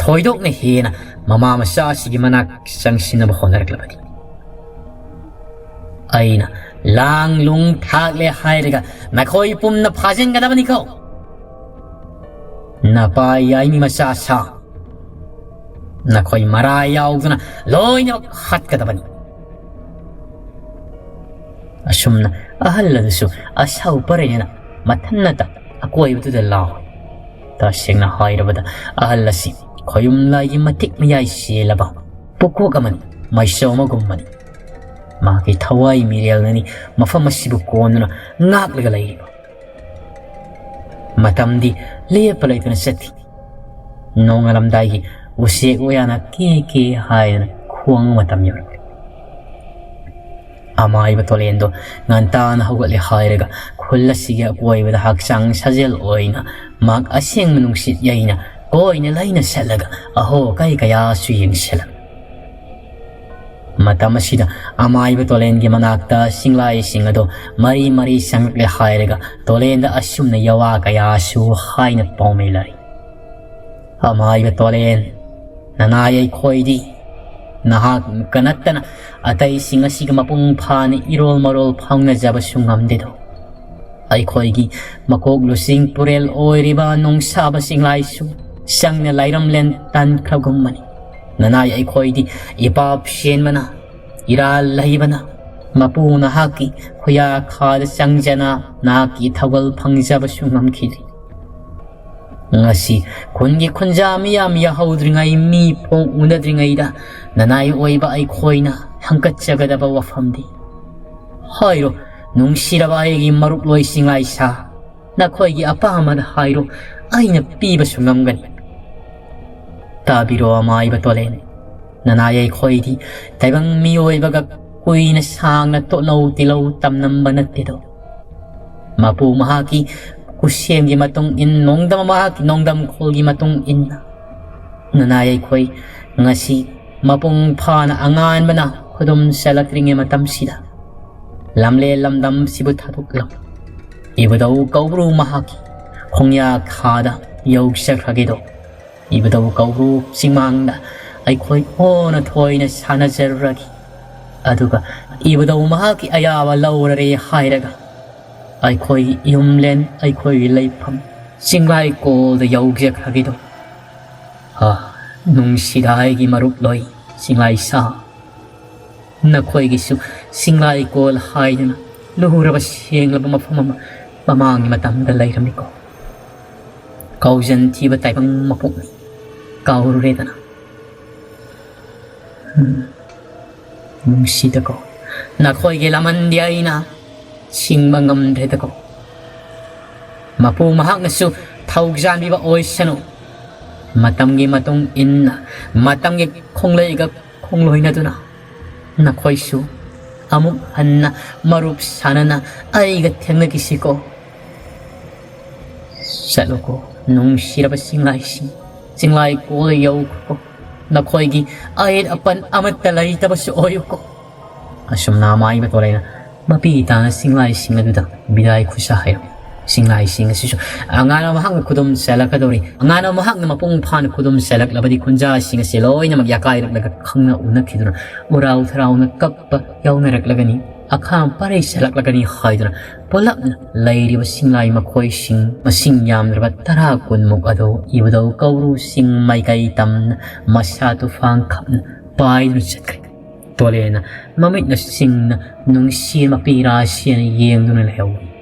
ꯊꯣꯏꯗꯣꯛꯅ ꯍꯦꯟꯅ ꯃꯃꯥ ꯃꯆꯥ ꯑꯁꯤꯒꯤ ꯃꯅꯥꯛ ꯆꯪꯁꯤꯟꯅꯕ ꯍꯣꯠꯅꯔꯛꯂꯕꯅꯤ꯫ ꯑꯩꯅ ꯂꯥꯡ ꯂꯨꯡ ꯊꯥꯛꯂꯦ ꯍꯥꯏꯔꯒ ꯅꯈꯣꯏ ꯄꯨꯝꯅ ꯐꯥꯖꯤꯟꯒꯗꯕꯅꯤꯀꯣ꯫ ꯅꯄꯥ ꯌꯥꯏꯃꯤ ꯃꯆꯥ ꯁꯥ, ꯅꯈꯣꯏ ꯃꯔꯥ ꯌꯥꯎꯗꯅ ꯂꯣꯏꯅꯃꯛ ꯍꯥꯠꯀꯗꯕꯅꯤ꯫ ꯑꯁꯨꯝꯅ ꯑꯍꯜ ꯑꯗꯨꯁꯨ ꯑꯁꯥꯎ ꯄꯔꯦꯡꯅ ꯃꯊꯟꯅꯇ ꯑꯀꯣꯏꯕꯗꯨꯗ ꯂꯥꯎꯏ꯫ ꯇꯁꯦꯡꯅ ꯍꯥꯏꯔꯕꯗ ꯑꯍꯜ ꯑꯁꯤ ꯈꯣꯌꯨꯝ ꯂꯥꯏꯒꯤ ꯃꯇꯤꯛ ꯃꯌꯥꯏ ꯆꯦꯜꯂꯕ ꯄꯨꯀꯣꯛ ꯑꯃꯅꯤ, ꯃꯩꯁꯧ ꯑꯃꯒꯨꯝꯕꯅꯤ꯫ ꯃꯍꯥꯛꯀꯤ ꯊꯋꯥꯏ ꯃꯤꯔꯦꯜꯅꯅꯤ ꯃꯐꯝ ꯑꯁꯤꯕꯨ ꯀꯣꯟꯗꯨꯅ ꯉꯥꯛꯂꯒ ꯂꯩꯔꯤꯕ꯫ ꯃꯇꯝꯗꯤ ꯂꯦꯞꯄ ꯂꯩꯇꯅ ꯆꯠꯈꯤ꯫ ꯅꯣꯡꯉꯥꯜꯂꯝꯗꯥꯏꯒꯤ ꯎꯆꯦꯛ ꯋꯥꯌꯥꯅ ꯀꯦ ꯀꯦ ꯍꯥꯏꯗꯅ ꯈꯣꯡ ꯃꯇꯝ ꯌꯧꯔꯛꯂꯦ꯫ ꯑꯃꯥꯏꯕ ꯇꯣꯂꯦꯟꯗꯣ ꯉꯟꯇꯥꯅ ꯍꯧꯒꯠꯂꯦ ꯍꯥꯏꯔꯒ ꯈꯨꯜ ꯑꯁꯤꯒꯤ ꯑꯀꯣꯏꯕꯗ ꯍꯛꯆꯥꯡ ꯁꯥꯖꯦꯜ ꯑꯣꯏꯅ ꯃꯍꯥꯛ ꯑꯁꯦꯡꯕ ꯅꯨꯡꯁꯤꯠ ꯌꯩꯅ ꯀꯣꯏꯅ ꯂꯩꯅ ꯁꯠꯂꯒ ꯑꯍꯣ ꯑꯀꯥꯏ ꯀꯌꯥꯁꯨ ꯌꯦꯡꯁꯤꯜꯂꯝꯃꯤ꯫ ꯃꯇꯝ ꯑꯁꯤꯗ ꯑꯃꯥꯏꯕ ꯇꯣꯂꯦꯟꯒꯤ ꯃꯅꯥꯛꯇ ꯁꯤꯡꯂꯥꯏꯁꯤꯡ ꯑꯗꯣ ꯃꯔꯤ ꯃꯔꯤ ꯆꯪꯂꯛꯂꯦ ꯍꯥꯏꯔꯒ ꯇꯣꯂꯦꯟꯗ ꯑꯁꯨꯝꯅ ꯌꯋꯥ ꯀꯌꯥꯁꯨ ꯍꯥꯏꯅ ꯄꯥꯎꯃꯤ ꯂꯥꯛꯏ꯫ ꯑꯃꯥꯏꯕ ꯇꯣꯂꯦꯟ, ꯅꯅꯥꯏ ꯑꯩꯈꯣꯏꯗꯤ ꯅꯍꯥꯛꯀ ꯅꯠꯇꯅ ꯑꯇꯩꯁꯤꯡ ꯑꯁꯤꯒ ꯃꯄꯨꯡ ꯐꯥꯅ ꯏꯔꯣꯜ ꯃꯔꯣꯜ ꯐꯥꯎꯅꯖꯕꯁꯨ ꯉꯝꯗꯦꯗꯣ꯫ ꯑꯩꯈꯣꯏꯒꯤ ꯃꯀꯣꯛ ꯂꯨꯆꯤꯡ ꯄꯨꯔꯦꯜ ꯑꯣꯏꯔꯤꯕ ꯅꯣꯡꯁꯥꯕ ꯁꯤꯡꯂꯥꯏꯁꯨ ꯆꯪꯅ ꯂꯥꯏꯔꯝꯂꯦꯟ ꯇꯥꯟꯈ꯭ꯔꯒꯨꯝꯕꯅꯤ꯫ ꯅꯅꯥꯏ ꯑꯩꯈꯣꯏꯗꯤ ꯏꯄꯥꯞ ꯆꯦꯟꯕꯅ ꯏꯔꯥꯜ ꯂꯩꯕꯅ ꯃꯄꯨ ꯅꯍꯥꯛꯀꯤ ꯈꯨꯌꯥꯈꯥꯗ ꯆꯪꯖꯅ ꯅꯍꯥꯛꯀꯤ ꯊꯧꯒꯜ ꯐꯪꯖꯕꯁꯨ ꯉꯝꯈꯤꯗ꯭ꯔꯤ꯫ ꯉꯁꯤ ꯈꯨꯟꯒꯤ ꯈꯨꯟꯖꯥ ꯃꯤꯌꯥꯝ ꯌꯥꯍꯧꯗ꯭ꯔꯤꯉꯩ, ꯃꯤ ꯄꯣꯛ ꯎꯅꯗ꯭ꯔꯤꯉꯩꯗ ꯅꯅꯥꯏ ꯑꯣꯏꯕ ꯑꯩꯈꯣꯏꯅ ꯍꯪꯒꯠꯆꯒꯗꯕ ꯋꯥꯐꯝꯗꯤ, ꯍꯥꯏꯔꯣ, ꯅꯨꯡꯁꯤꯔꯕ ꯑꯩꯒꯤ ꯃꯔꯨꯞ ꯂꯣꯏꯁꯤꯡ ꯂꯥꯏꯁꯥ, ꯅꯈꯣꯏꯒꯤ ꯑꯄꯥꯝꯕꯗ ꯍꯥꯏꯔꯣ, ꯑꯩꯅ ꯄꯤꯕꯁꯨ ꯉꯝꯒꯅꯤ꯫ ꯇꯥꯕꯤꯔꯣ ꯑꯃꯥꯏꯕ ꯇꯣꯂꯦꯟ, ꯅꯅꯥꯏ ꯑꯩꯈꯣꯏꯗꯤ ꯇꯥꯏꯕꯪ ꯃꯤꯑꯣꯏꯕꯒ ꯀꯨꯏꯅ ꯁꯥꯡꯅ ꯇꯣꯠꯅꯧ ꯇꯤꯜꯂꯧ ꯇꯝꯅꯝꯕ ꯅꯠꯇꯦꯗꯣ꯫ ꯃꯄꯨ ꯃꯍꯥꯛꯀꯤ ꯈꯨꯠꯁꯦꯝꯒꯤ ꯃꯇꯨꯡ ꯏꯟ, ꯅꯣꯡꯗꯝ ꯃꯍꯥꯛꯀꯤ ꯅꯣꯡꯗꯝꯈꯣꯜꯒꯤ ꯃꯇꯨꯡ ꯏꯟꯅ ꯅꯅꯥꯏ ꯑꯩꯈꯣꯏ ꯉꯁꯤ ꯃꯄꯨꯡ ꯐꯥꯅ ꯑꯉꯥꯟꯕꯅ ꯈꯨꯗꯨꯝ ꯆꯜꯂꯛꯇ꯭ꯔꯤꯉꯩ ꯃꯇꯝꯁꯤꯗ ꯂꯝꯂꯦꯟ ꯂꯝꯗꯝꯁꯤꯕꯨ ꯊꯥꯗꯣꯛꯂꯝ ꯏꯕꯨꯙꯧ ꯀꯧꯕ꯭ꯔꯨ ꯃꯍꯥꯛꯀꯤ ꯈꯣꯡꯌꯥ ꯈꯥꯗ ꯌꯧꯖꯈ꯭ꯔꯒꯦꯗꯣ꯫ ꯏꯕꯨꯙꯧ ꯀꯧꯕ꯭ꯔꯨ ꯆꯤꯡꯃꯥꯡꯗ ꯑꯩꯈꯣꯏ ꯑꯣꯟꯅ ꯊꯣꯏꯅ ꯁꯥꯟꯅꯖꯔꯨꯔꯒꯦ꯫ ꯑꯗꯨꯒ ꯏꯕꯨꯙꯧ ꯃꯍꯥꯛꯀꯤ ꯑꯌꯥꯕ ꯂꯧꯔꯔꯦ ꯍꯥꯏꯔꯒ ꯑꯩꯈꯣꯏꯒꯤ ꯌꯨꯝꯂꯦꯟ, ꯑꯩꯈꯣꯏꯒꯤ ꯂꯩꯐꯝ ꯆꯤꯡꯂꯥꯏꯀꯣꯜꯗ ꯌꯧꯖꯈ꯭ꯔꯒꯦꯗꯣ꯫ ꯑꯥ, ꯅꯨꯡꯁꯤꯗꯥꯏꯒꯤ ꯃꯔꯨꯞ ꯂꯣꯏ ꯆꯤꯡꯂꯥꯏ ꯁꯥ, ꯅꯈꯣꯏꯒꯤꯁꯨ ꯆꯤꯡꯂꯥꯏꯀꯣꯜ ꯍꯥꯏꯗꯅ ꯂꯨꯔꯕ ꯁꯦꯡꯂꯕ ꯃꯐꯝ ꯑꯃ ꯃꯃꯥꯡꯒꯤ ꯃꯇꯝꯗ ꯂꯩꯔꯝꯃꯤꯀꯣ꯫ ꯀꯥꯎꯖꯟ ꯊꯤꯕ ꯇꯥꯏꯕꯪ ꯃꯄꯣꯛꯅꯤ, ꯀꯥꯎꯔꯨꯔꯦꯗꯅ꯫ ꯎꯝ, ꯅꯨꯡꯁꯤꯗꯀꯣ, ꯅꯈꯣꯏꯒꯤ ꯂꯃꯟꯗꯤ ꯑꯩꯅ ꯁꯤꯡꯕ ꯉꯝꯗ꯭ꯔꯦꯗꯀꯣ꯫ ꯃꯄꯨ ꯃꯍꯥꯛꯅꯁꯨ ꯊꯧꯖꯥꯟꯕꯤꯕ ꯑꯣꯏꯁꯅꯨ꯫ ꯃꯇꯝꯒꯤ ꯃꯇꯨꯡ ꯏꯟꯅ, ꯃꯇꯝꯒꯤ ꯈꯣꯡꯂꯩꯒ ꯈꯣꯡꯂꯣꯏꯅꯗꯨꯅ ꯅꯈꯣꯏꯁꯨ ꯑꯃꯨꯛ ꯍꯟꯅ ꯃꯔꯨꯞ ꯁꯥꯟꯅꯅ ꯑꯩꯒ ꯊꯦꯡꯅꯈꯤꯁꯤꯀꯣ꯫ ꯆꯠꯂꯨꯀꯣ, ꯅꯨꯡꯁꯤꯔꯕ ꯆꯤꯡꯂꯥꯏꯁꯤꯡ, ꯆꯤꯡꯂꯥꯏ ꯀꯣꯜ ꯌꯧꯈ꯭ꯔꯣꯀꯣ꯫ ꯅꯈꯣꯏꯒꯤ ꯑꯌꯦꯠ ꯑꯄꯟ ꯑꯃꯠꯇ ꯂꯩꯇꯕꯁꯨ ꯑꯣꯏꯌꯨꯀꯣ꯫ ꯑꯁꯨꯝꯅ ꯑꯃꯥꯏꯕ ꯇꯣꯂꯩꯅ ꯃꯄꯤ ꯇꯥꯅ ꯆꯤꯡꯂꯥꯏꯁꯤꯡ ꯑꯗꯨꯗ ꯕꯤꯗꯥꯏ ꯈꯨꯠꯁꯥ ꯍꯩꯔꯝꯃꯤ꯫ ꯆꯤꯡꯂꯥꯏꯁꯤꯡ ꯑꯁꯤꯁꯨ ꯑꯉꯥꯡꯅ ꯃꯍꯥꯛꯅ ꯈꯨꯗꯨꯝ ꯆꯜꯂꯛꯀꯗꯧꯔꯤ꯫ ꯑꯉꯥꯡꯅ ꯃꯍꯥꯛꯅ ꯃꯄꯨꯡ ꯐꯥꯅ ꯈꯨꯗꯨꯝ ꯆꯜꯂꯛꯂꯕꯗꯤ ꯈꯨꯟꯖꯥꯁꯤꯡ ꯑꯁꯤ ꯂꯣꯏꯅꯃꯛ ꯌꯥꯀꯥꯏꯔꯛꯂꯒ ꯈꯪꯅ ꯎꯅꯈꯤꯗꯨꯅ ꯎꯔꯥꯎ ꯊꯔꯥꯎꯅ ꯀꯞꯄ ꯌꯥꯎꯅꯔꯛꯂꯒꯅꯤ꯫ ꯑꯈꯥꯡ ꯄꯔꯩ ꯆꯜꯂꯛꯂꯒꯅꯤ ꯍꯥꯏꯗꯨꯅ ꯄꯨꯂꯞꯅ ꯂꯩꯔꯤꯕ ꯆꯤꯡꯂꯥꯏ ꯃꯈꯣꯏꯁꯤꯡ ꯃꯁꯤꯡ ꯌꯥꯝꯗ꯭ꯔꯕ ꯇꯔꯥ ꯀꯨꯟꯃꯨꯛ ꯑꯗꯨ ꯏꯕꯨꯙꯧ ꯀꯧꯕ꯭ꯔꯨ ꯆꯤꯡ ꯃꯥꯏꯀꯩ ꯇꯝꯅ ꯃꯁꯥ ꯇꯨꯐꯥꯟ ꯈꯞꯅ ꯄꯥꯏꯗꯨꯅ ꯆꯠꯈ꯭ꯔꯦ꯫ ꯇꯣꯂꯦꯅ ꯃꯃꯤꯠꯅ ꯁꯤꯡꯅ ꯅꯨꯡꯁꯤ ꯃꯄꯤ ꯔꯥꯁꯤꯅ ꯌꯦꯡꯗꯨꯅ ꯂꯩꯍꯧꯏ꯫